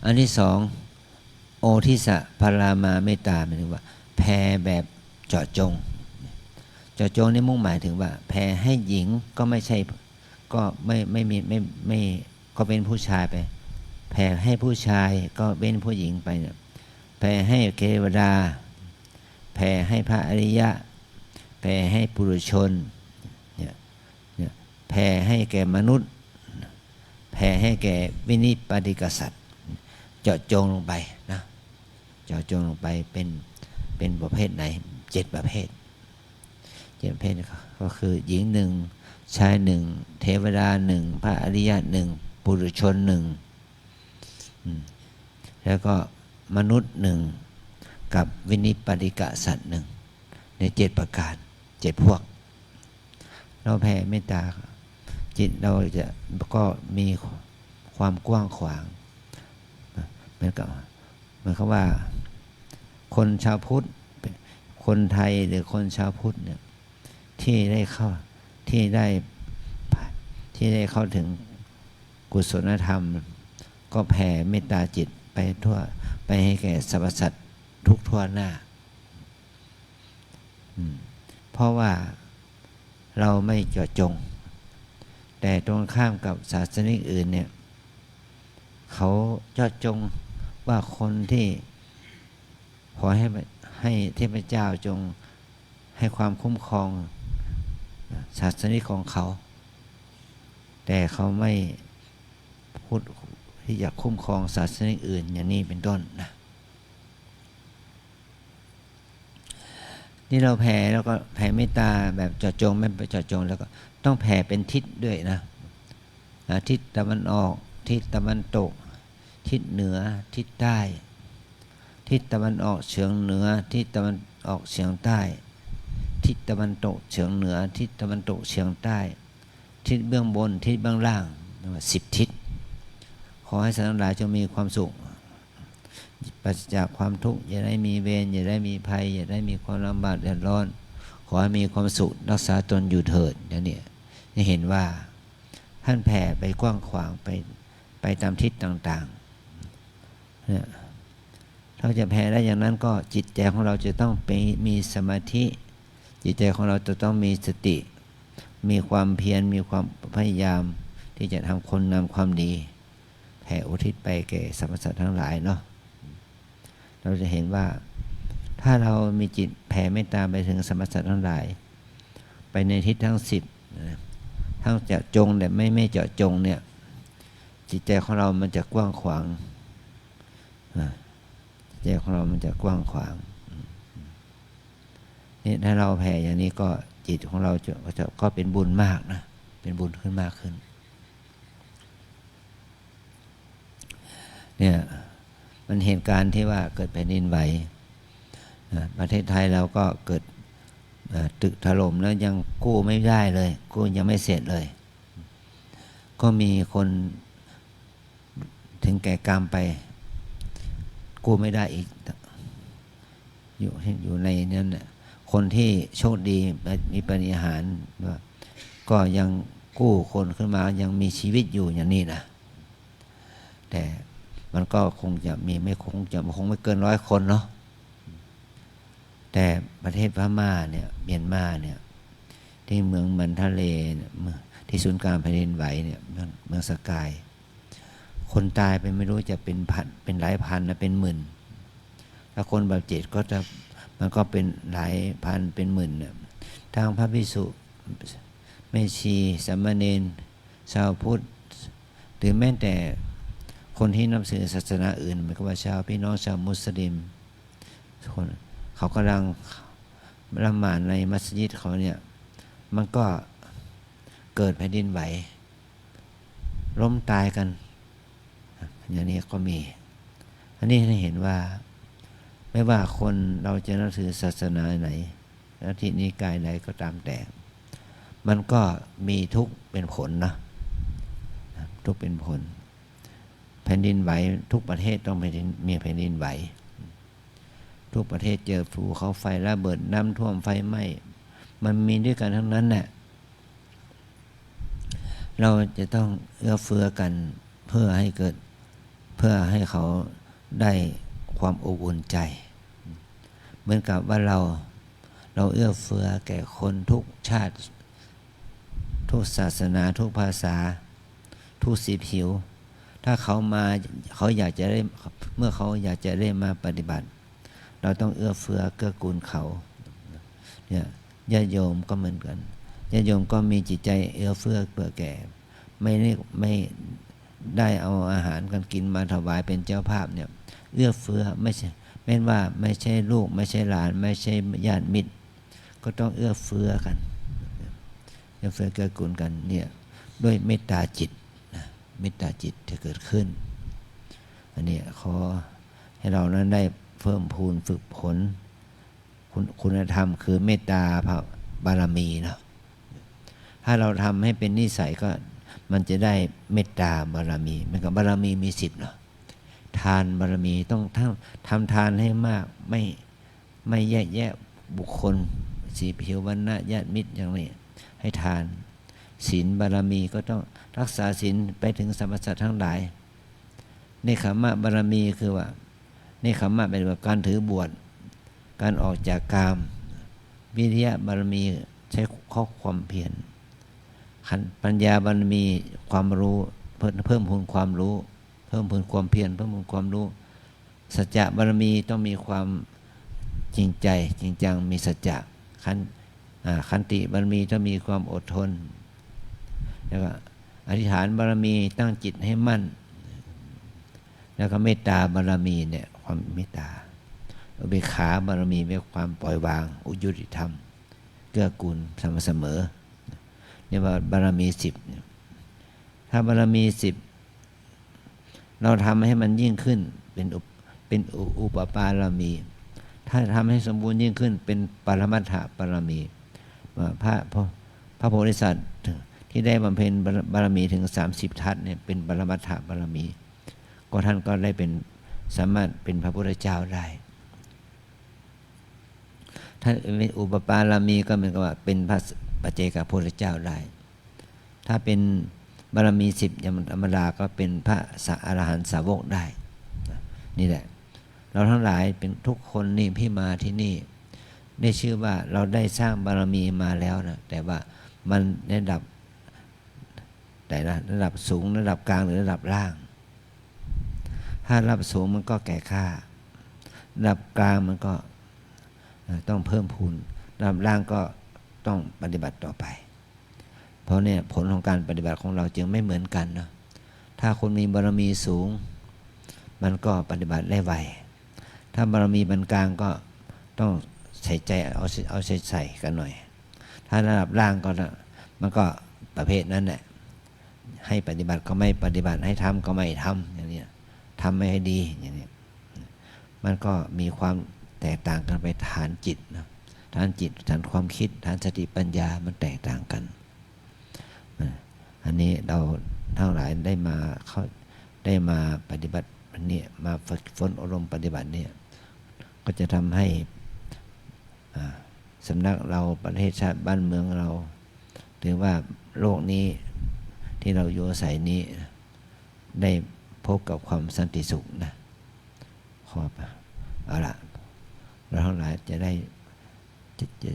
อันที่สอง โอทิสะพารามาเมตตา หมายถึงว่าแผ่แบบเจาะจง เจาะจงนี่มุ่งหมายถึงว่าแผ่ให้หญิงก็ไม่ใช่ ก็ไม่ไม่มีไม่ไม่ก็เป็นผู้ชายไป แผ่ให้ผู้ชายก็เป็นผู้หญิงไปเนี่ย แผ่ให้เทวดา แผ่ให้พระอริยะ แผ่ให้ปุถุชนเนี่ยเนี่ยแผ่ให้แก่มนุษย์ แผ่ให้แก่วินิปาติกสัตว์ เจาะจงลงไปนะ เจาะจงลงไปเป็นเป็นประเภทไหน เจ็ดประเภท เจ็ดประเภทก็คือหญิงหนึ่ง ชายหนึ่ง เทวดาหนึ่ง พระอริยะหนึ่ง ปุถุชนหนึ่ง อืม แล้วก็มนุษย์หนึ่ง กับวินิปาติกสัตว์หนึ่ง ในเจ็ดประการ เจ็ดพวก เราแผ่เมตตา จิตเราจะก็มีความกว้างขวาง เหมือนกับเหมือนกับว่า คนชาวพุทธ คนไทยหรือคนชาวพุทธเนี่ย ที่ได้เข้าที่ได้ที่ได้เข้าถึงกุศลธรรม ก็แผ่เมตตาจิตไปทั่ว ไปให้แก่สรรพสัตว์ทุกทั่วหน้า อืม เพราะว่าเราไม่เจาะจง แต่ตรงข้ามกับศาสนิกอื่นเนี่ย เขาเจาะจงว่าคนที่ขอให้ให้เทพเจ้าจงให้ความคุ้มครองศาสนิกของเขา แต่เขาไม่พูดที่จะคุ้มครองศาสนิกอื่นอย่างนี้เป็นต้นนะ นี่เราแผ่แล้วก็แผ่เมตตาแบบเจาะจง ไม่ไปเจาะจง แล้วก็ต้องแผ่เป็นทิศด้วยนะ อ่า ทิศตะวันออก ทิศตะวันตก ทิศเหนือ ทิศใต้ ทิศตะวันออกเฉียงเหนือ ทิศตะวันออกเฉียงใต้ ทิศตะวันตกเฉียงเหนือ ทิศตะวันตกเฉียงใต้ ทิศเบื้องบน ทิศเบื้องล่าง เรียกว่าสิบทิศ ขอให้สัตว์ทั้งหลายจงมีความสุข ปราศจากความทุกข์ อย่าได้มีเวร อย่าได้มีภัย อย่าได้มีความลำบากเดือดร้อน ขอให้มีความสุข รักษาตนอยู่เถิด อย่างนี้ นี่เห็นว่าท่านแผ่ไปกว้างขวาง ไป ไปตามทิศต่างๆ เนี่ย เราจะแผ่ได้อย่างนั้นก็จิตใจของเราจะต้องไปมีสมาธิ จิตใจของเราจะต้องมีสติ มีความเพียร มีความพยายามที่จะทำคุณงามความดี แผ่อุทิศไปแก่สรรพสัตว์ทั้งหลายเนาะ เราจะเห็นว่า ถ้าเรามีจิตแผ่เมตตาไปถึงสรรพสัตว์ทั้งหลาย ไปในทิศทั้งสิบนะ ท ทั้งเจาะจงและไม่ไม่เจาะจงเนี่ย จิตใจของเรามันจะกว้างขวาง อ่า จิตใจของเรามันจะกว้างขวาง นี่ถ้าเราแผ่อย่างนี้ก็จิตของเราจะก็จะก็เป็นบุญมากนะ เป็นบุญขึ้นมากขึ้น เนี่ย มันเหตุการณ์ที่ว่าเกิดแผ่นดินไหวนะ ประเทศไทยเราก็เกิด อ่า ตึกถล่มแล้วยังกู้ไม่ได้เลย กู้ยังไม่เสร็จเลย ก็มีคนถึงแก่กรรมไป กู้ไม่ได้อีก อยู่ อยู่ในนั้นน่ะ คนที่โชคดีมีปาฏิหาริย์ว่า ก็ยังกู้คนขึ้นมายังมีชีวิตอยู่อย่างนี้นะ แต่มันก็คงจะมีไม่คงจะคงไม่เกินร้อยคนเนาะ แต่ประเทศพม่าเนี่ย เมียนมาเนี่ย ที่เมืองมันทะเลเนี่ย เมืองที่ศูนย์กลางแผ่นดินไหวเนี่ย เมืองเมืองสกาย คนตายไปไม่รู้จะเป็นพัน เป็นหลายพันนะ เป็นหมื่น ถ้าคนบาดเจ็บก็จะ มันก็เป็นหลายพัน เป็นหมื่นเนี่ย ทั้งพระภิกษุ แม่ชี สามเณร ชาวพุทธ หรือแม้แต่คนที่นับถือศาสนาอื่น เหมือนกับว่าชาวพี่น้องชาวมุสลิม คน เขากำลังละหมาดในมัสยิดเขาเนี่ย มันก็เกิดแผ่นดินไหว ล้มตายกัน อย่างนี้ก็มี อันนี้ให้เห็นว่า ไม่ว่าคนเราจะนับถือศาสนาไหน ลัทธินิกายไหนก็ตามแต่ มันก็มีทุกข์เป็นผลนะ ทุกข์เป็นผล แผ่นดินไหว ทุกประเทศต้องแผ่นดิน มีแผ่นดินไหว ทุกประเทศเจอภูเขาไฟระเบิด น้ำท่วม ไฟไหม้ มันมีด้วยกันทั้งนั้นแหละ เราจะต้องเอื้อเฟื้อกันเพื่อให้เกิด เพื่อให้เขาได้ความอบอุ่นใจ เหมือนกับว่าเรา เราเอื้อเฟื้อแก่คนทุกชาติ ทุกศาสนา ทุกภาษา ทุกสีผิว ถ้าเขามา เขาอยากจะได้ เมื่อเขาอยากจะได้มาปฏิบัติ เราต้องเอื้อเฟื้อเกื้อกูลเขา เนี่ย ญาติโยมก็เหมือนกัน ญาติโยมก็มีจิตใจเอื้อเฟื้อเผื่อแก่ ไม่ได้ ไม่ได้เอาอาหารการกินมาถวายเป็นเจ้าภาพเนี่ย เอื้อเฟื้อ ไม่ใช่ แม้ว่าไม่ใช่ลูก ไม่ใช่หลาน ไม่ใช่ญาติมิตร ก็ต้องเอื้อเฟื้อกัน เอื้อเฟื้อเกื้อกูลกันเนี่ย ด้วยเมตตาจิตนะ เมตตาจิตจะเกิดขึ้น อันนี้ขอให้เรานั้นได้เพิ่มพูนฝึกฝน คุณ คุณธรรมคือเมตตาพระบารมีเนาะ ถ้าเราทำให้เป็นนิสัยก็ มันจะได้เมตตาบารมี เหมือนกับบารมีมีสิบเนาะ ทานบารมีต้องทำ ทำทานให้มาก ไม่ ไม่แยกแยะบุคคล สีผิว วรรณะ ญาติมิตร อย่างนี้ ให้ทาน ศีลบารมีก็ต้องรักษาศีลไปถึงสรรพสัตว์ทั้งหลาย เนกขัมมะบารมีคือว่า เนกขัมมะเป็นว่าการถือบวช การออกจากกาม วิริยะบารมีใช้ข้อความเพียร ขัน ปัญญาบารมีความรู้ เพิ่ม เพิ่มพูนความรู้ เพิ่มพูนความเพียร เพิ่มพูนความรู้ สัจจะบารมีต้องมีความจริงใจ จริงจัง มีสัจจะ ขัน อ่า ขันติบารมีต้องมีความอดทน แล้วก็อธิษฐานบารมีตั้งจิตให้มั่น แล้วก็เมตตาบารมีเนี่ย ความเมตตา อุเบกขาบารมีเป็นความปล่อยวาง อุจุติธรรม เกื้อกูลสม่ำเสมอ เรียกว่าบารมีสิบเนี่ย ถ้าบารมีสิบ เราทำให้มันยิ่งขึ้น เป็นอุป เป็นอุ อุปปารมี ถ้าทำให้สมบูรณ์ยิ่งขึ้น เป็นปรมัตถปารมี ว่าพระ พระ พระโพธิสัตว์ที่ได้บำเพ็ญบาร บารมีถึงสามสิบทัศน์เนี่ย เป็นปรมัตถปารมี ก็ท่านก็ได้เป็น สามารถเป็นพระพุทธเจ้าได้ ถ้าเป็นอุปปารมีก็เหมือนกับว่าเป็นพระปัจเจกพุทธเจ้าได้ ถ้าเป็นบารมีสิบอย่างธรรมดาก็เป็นพระสะ อรหันตสาวกได้ นี่แหละ เราทั้งหลายเป็นทุกคนนี่ที่มาที่นี่ ได้ชื่อว่าเราได้สร้างบารมีมาแล้วนะ แต่ว่ามันระดับ แต่ละระดับสูง ระดับกลาง หรือระดับล่าง ถ้าระดับสูงมันก็แก่กล้า ระดับกลางมันก็ เอ่อ ต้องเพิ่มพูน ระดับล่างก็ต้องปฏิบัติต่อไป เพราะเนี่ยผลของการปฏิบัติของเราจึงไม่เหมือนกันเนาะ ถ้าคุณมีบารมีสูง มันก็ปฏิบัติได้ไว ถ้าบารมีปานกลางก็ต้องใส่ใจ เอาเอาใจใส่กันหน่อย ถ้าระดับล่างก็ มันก็ประเภทนั้นแหละ ให้ปฏิบัติก็ไม่ปฏิบัติ ให้ทำก็ไม่ทำ อย่างเนี้ย ทำไม่ให้ดี อย่างเนี้ย มันก็มีความแตกต่างกันไป ฐานจิตนะ ฐานจิต ฐานความคิด ฐานสติปัญญา มันแตกต่างกันนะ อันนี้เราทั้งหลายได้มาเข้า ได้มาปฏิบัติอันนี้ มาฝึกฝนอบรมปฏิบัติเนี่ย ก็จะทำให้ อ่า สำนักเรา ประเทศชาติบ้านเมืองเรา หรือว่าโลกนี้ที่เราอยู่อาศัยนี้ ได้พบกับความสันติสุขนะ ขอ เอาละ เราทั้งหลายจะได้ จะ จะ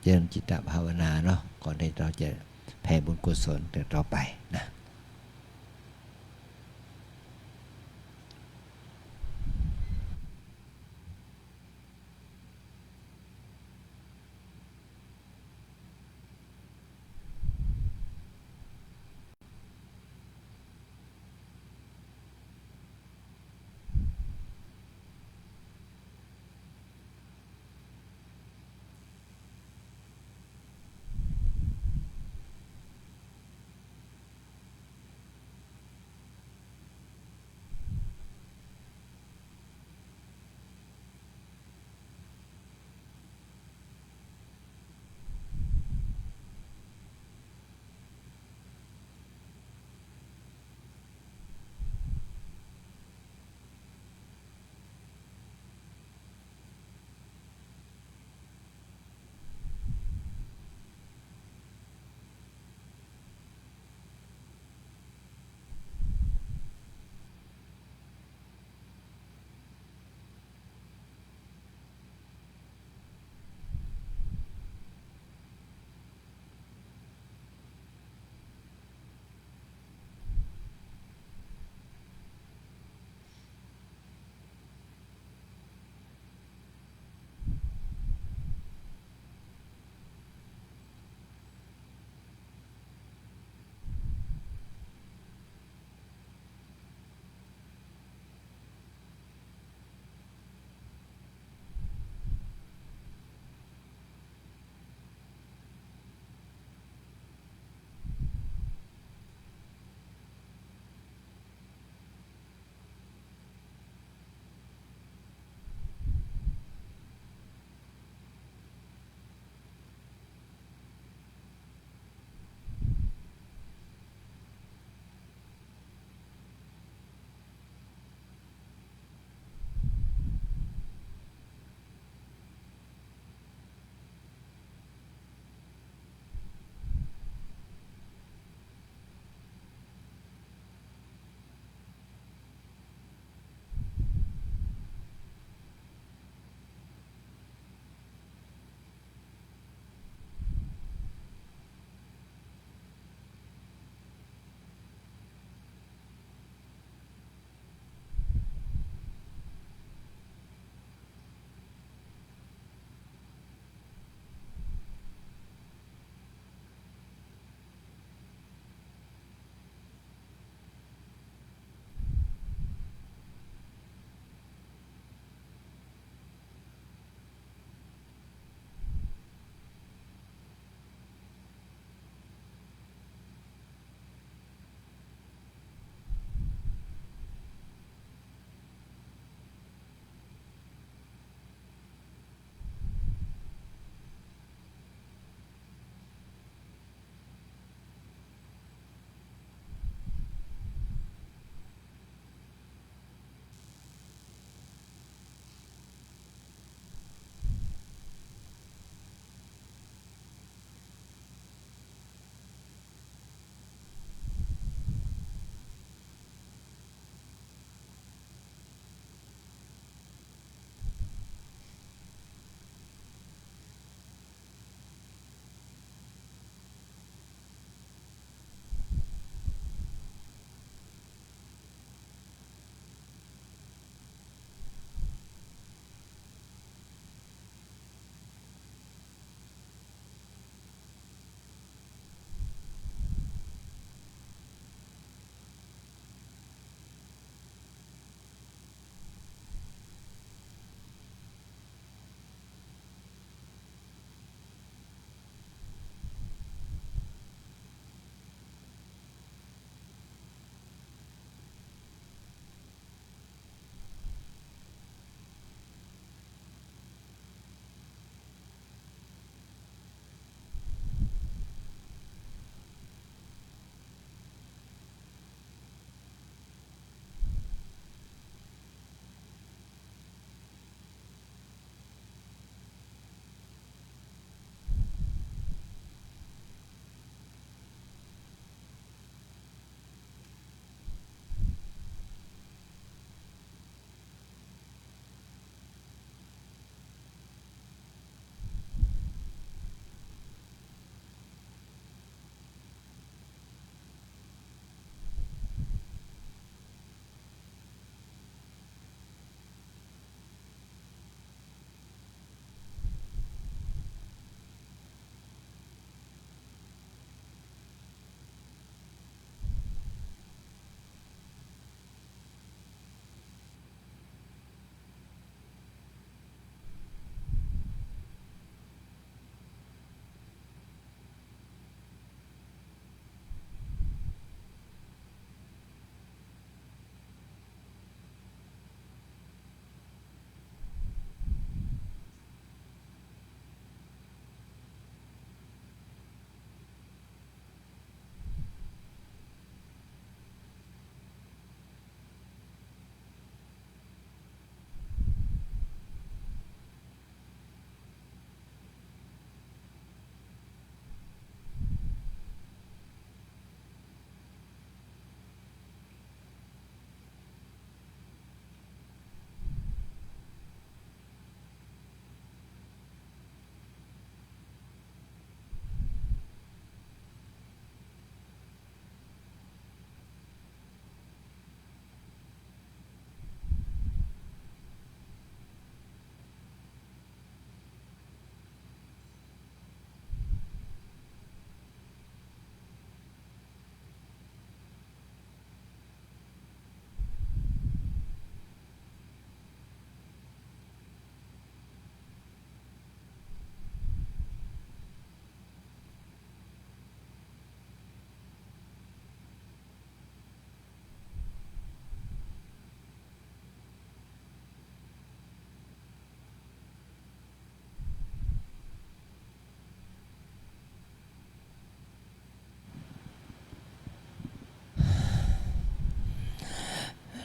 เจริญจิตตภาวนาเนาะ ก่อนที่เราจะแผ่บุญกุศลต่อไปนะ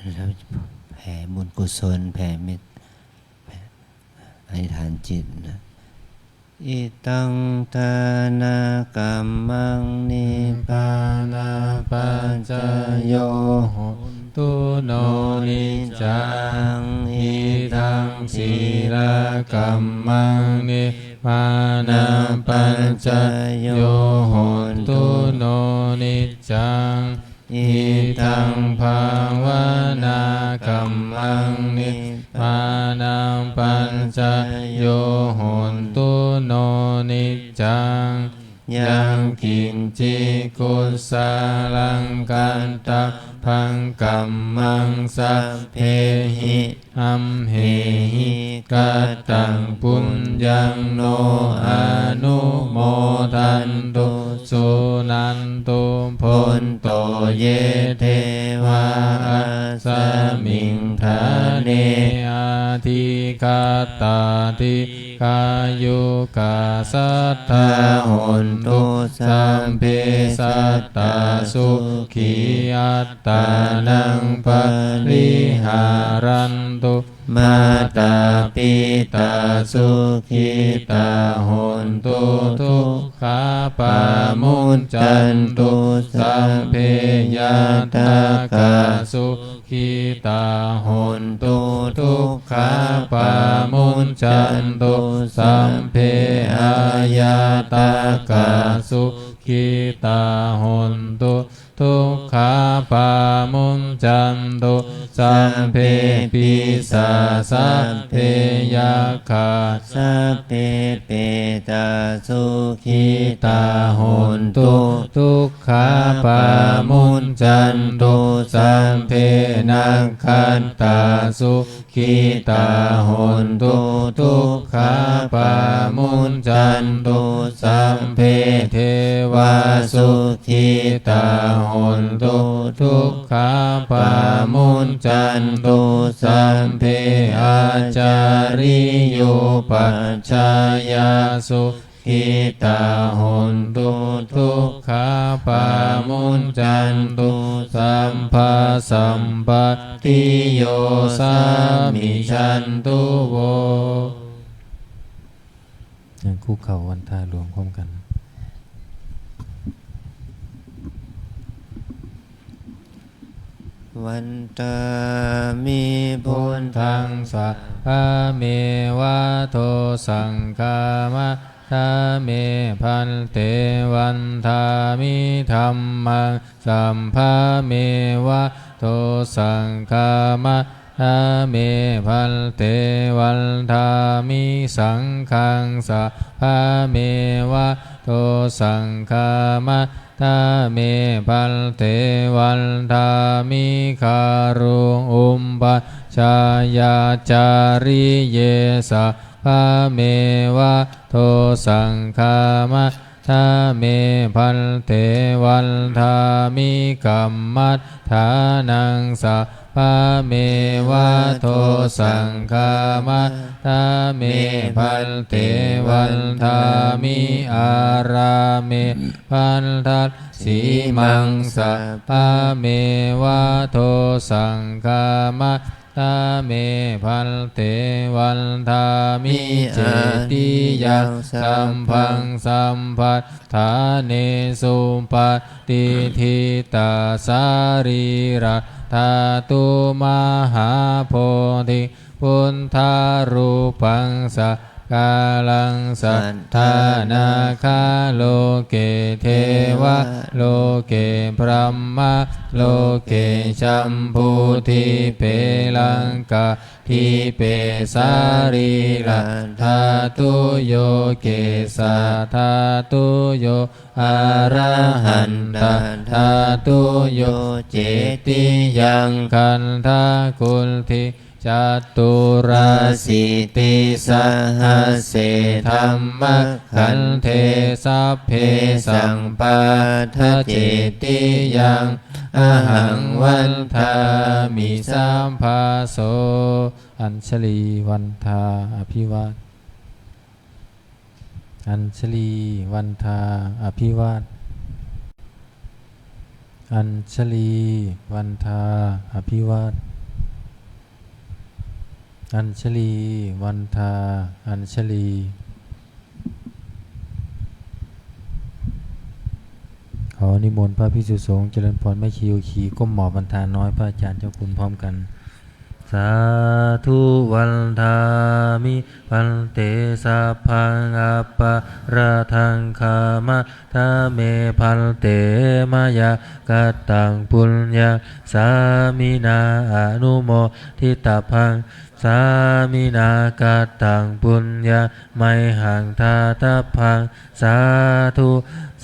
แล้วแผ่บุญกุศล แผ่เมตแผ่อธิษฐานจิตนะ Idaṃ dānakammaṃ nibbānapaccayo hotu no niccaṃ. Idaṃ sīlakammaṃ nibbānapaccayo hotu no niccaṃ. Idaṃ bhāvanākammaṃ nibbānapaccayo hotu no niccaṃ. Yaṃ kiñci kusalaṃ kattabbaṃ kammaṃ sabbehi amhehi kataṃ puññaṃ no anumodantu suṇantu bhonto ye devā asmiṃ ṭhāne adhigatā dīghāyukā sadā hontu sabbe sattā sukhī attānaṃ pariharantu. Mātā pitā sukhitā hontu dukkhā pamuccantu. Sabbe ñātakā sukhitā hontu dukkhā pamuccantu. Sabbe aññātakā sukhitā hontu dukkhā pamuccantu. Sabbe pisā sabbe yakkhā sabbe petā sukhitā hontu dukkhā pamuccantu. Sabbe nakkhattā su khitā hontu dukkhā pamuccantu. Sabbe devā sukhitā hontu dukkhā pamuccantu. Sabbe ācariyūpaṭṭhāya su khitā hontu dukkhā pamuccantu. Sabbā sampattiyo samijjhantu vo. ยังคุกเข่าวันทาหลวงพร้อมกัน Vandāmi buddhaṃ sabbameva dosaṃ khamatha me bhante. Vandāmi dhammaṃ sabbameva dosaṃ khamatha me bhante. Vandāmi saṅghaṃ sabbameva dosaṃ khamatha me bhante. Vandāmi guruṃ upajjhāyācariye sabbameva dosaṃ khamatha me bhante. Vandāmi kammaṭṭhānaṃ sabbameva dosaṃ khamatha me bhante. Vandāmi ārāme bhaddasīmaṃ sabbameva dosaṃ khamatha me bhante. Vandāmi cetiyaṃ sabbaṃ sabbaṭṭhānesu patiṭṭhitā sarīradhātu mahābodhiṃ buddharūpaṃ sakāraṃ saddha nāgā loke devā loke brahmā loke jambudīpe laṅkādīpe sarīradhātuyo kesādhātuyo arahantaṃ dhātuyo cetiyaṃ gandhakuṭi caturāsītisahasсе dhammakkhandhe sabbesaṃ pattacetiyaṃ ahaṃ vandāmi sabbaso. Añjali vandhā abhivād Añjali vandhā abhivād Añjali vandhā abhivād Añjalī vandā añjalī. ขอนิมนต์พระภิกษุสงฆ์เจริญพรแม่ชีโยคี ก้มหมอบวันทาน้อยพระอาจารย์เจ้าคุณพร้อมกัน Sādhu vandāmi bhante, sabbaṃ aparādhaṃ khamatha me bhante, mayā kataṃ puññaṃ sāminā anumoditabbaṃ, sāminā kataṃ puññaṃ mayhaṃ dātabbaṃ, sādhu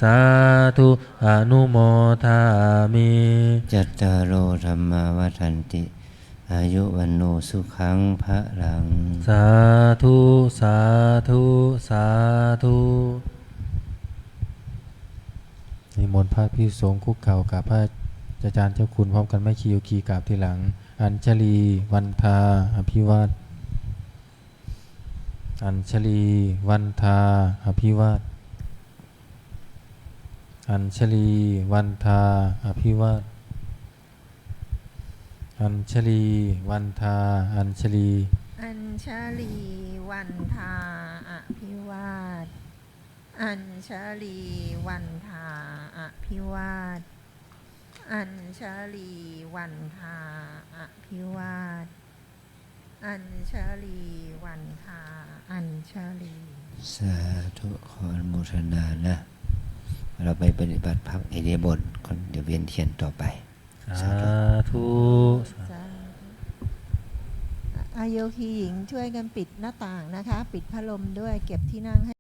sādhu anumodāmi. Cattāro dhammā vaḍḍhanti, āyu vaṇṇo sukhaṃ balaṃ. Sādhu sādhu sādhu. นิมนต์พระภิกษุสงฆ์คุกเข่ากราบพระอาจารย์เจ้าคุณพร้อมกันแม่ชีโยคีกราบทีหลัง Añjalī vandā abhivāda. Añjalī vandā abhivāda. Añjalī vandā abhivāda. Añjalī vandā añjalī. Añjalī vandā abhivāda. Añjalī vandā abhivāda. Añjalī vandā abhivāda. Añjalī vandā añjalī. สาธุ ขออนุโมทนานะ เราไปปฏิบัติพักอิริยาบถก่อน เดี๋ยวเวียนเทียนต่อไป สาธุ สาธุ สาธุ อาโยคีหญิงช่วยกันปิดหน้าต่างนะคะ ปิดพัดลมด้วย เก็บที่นั่งให้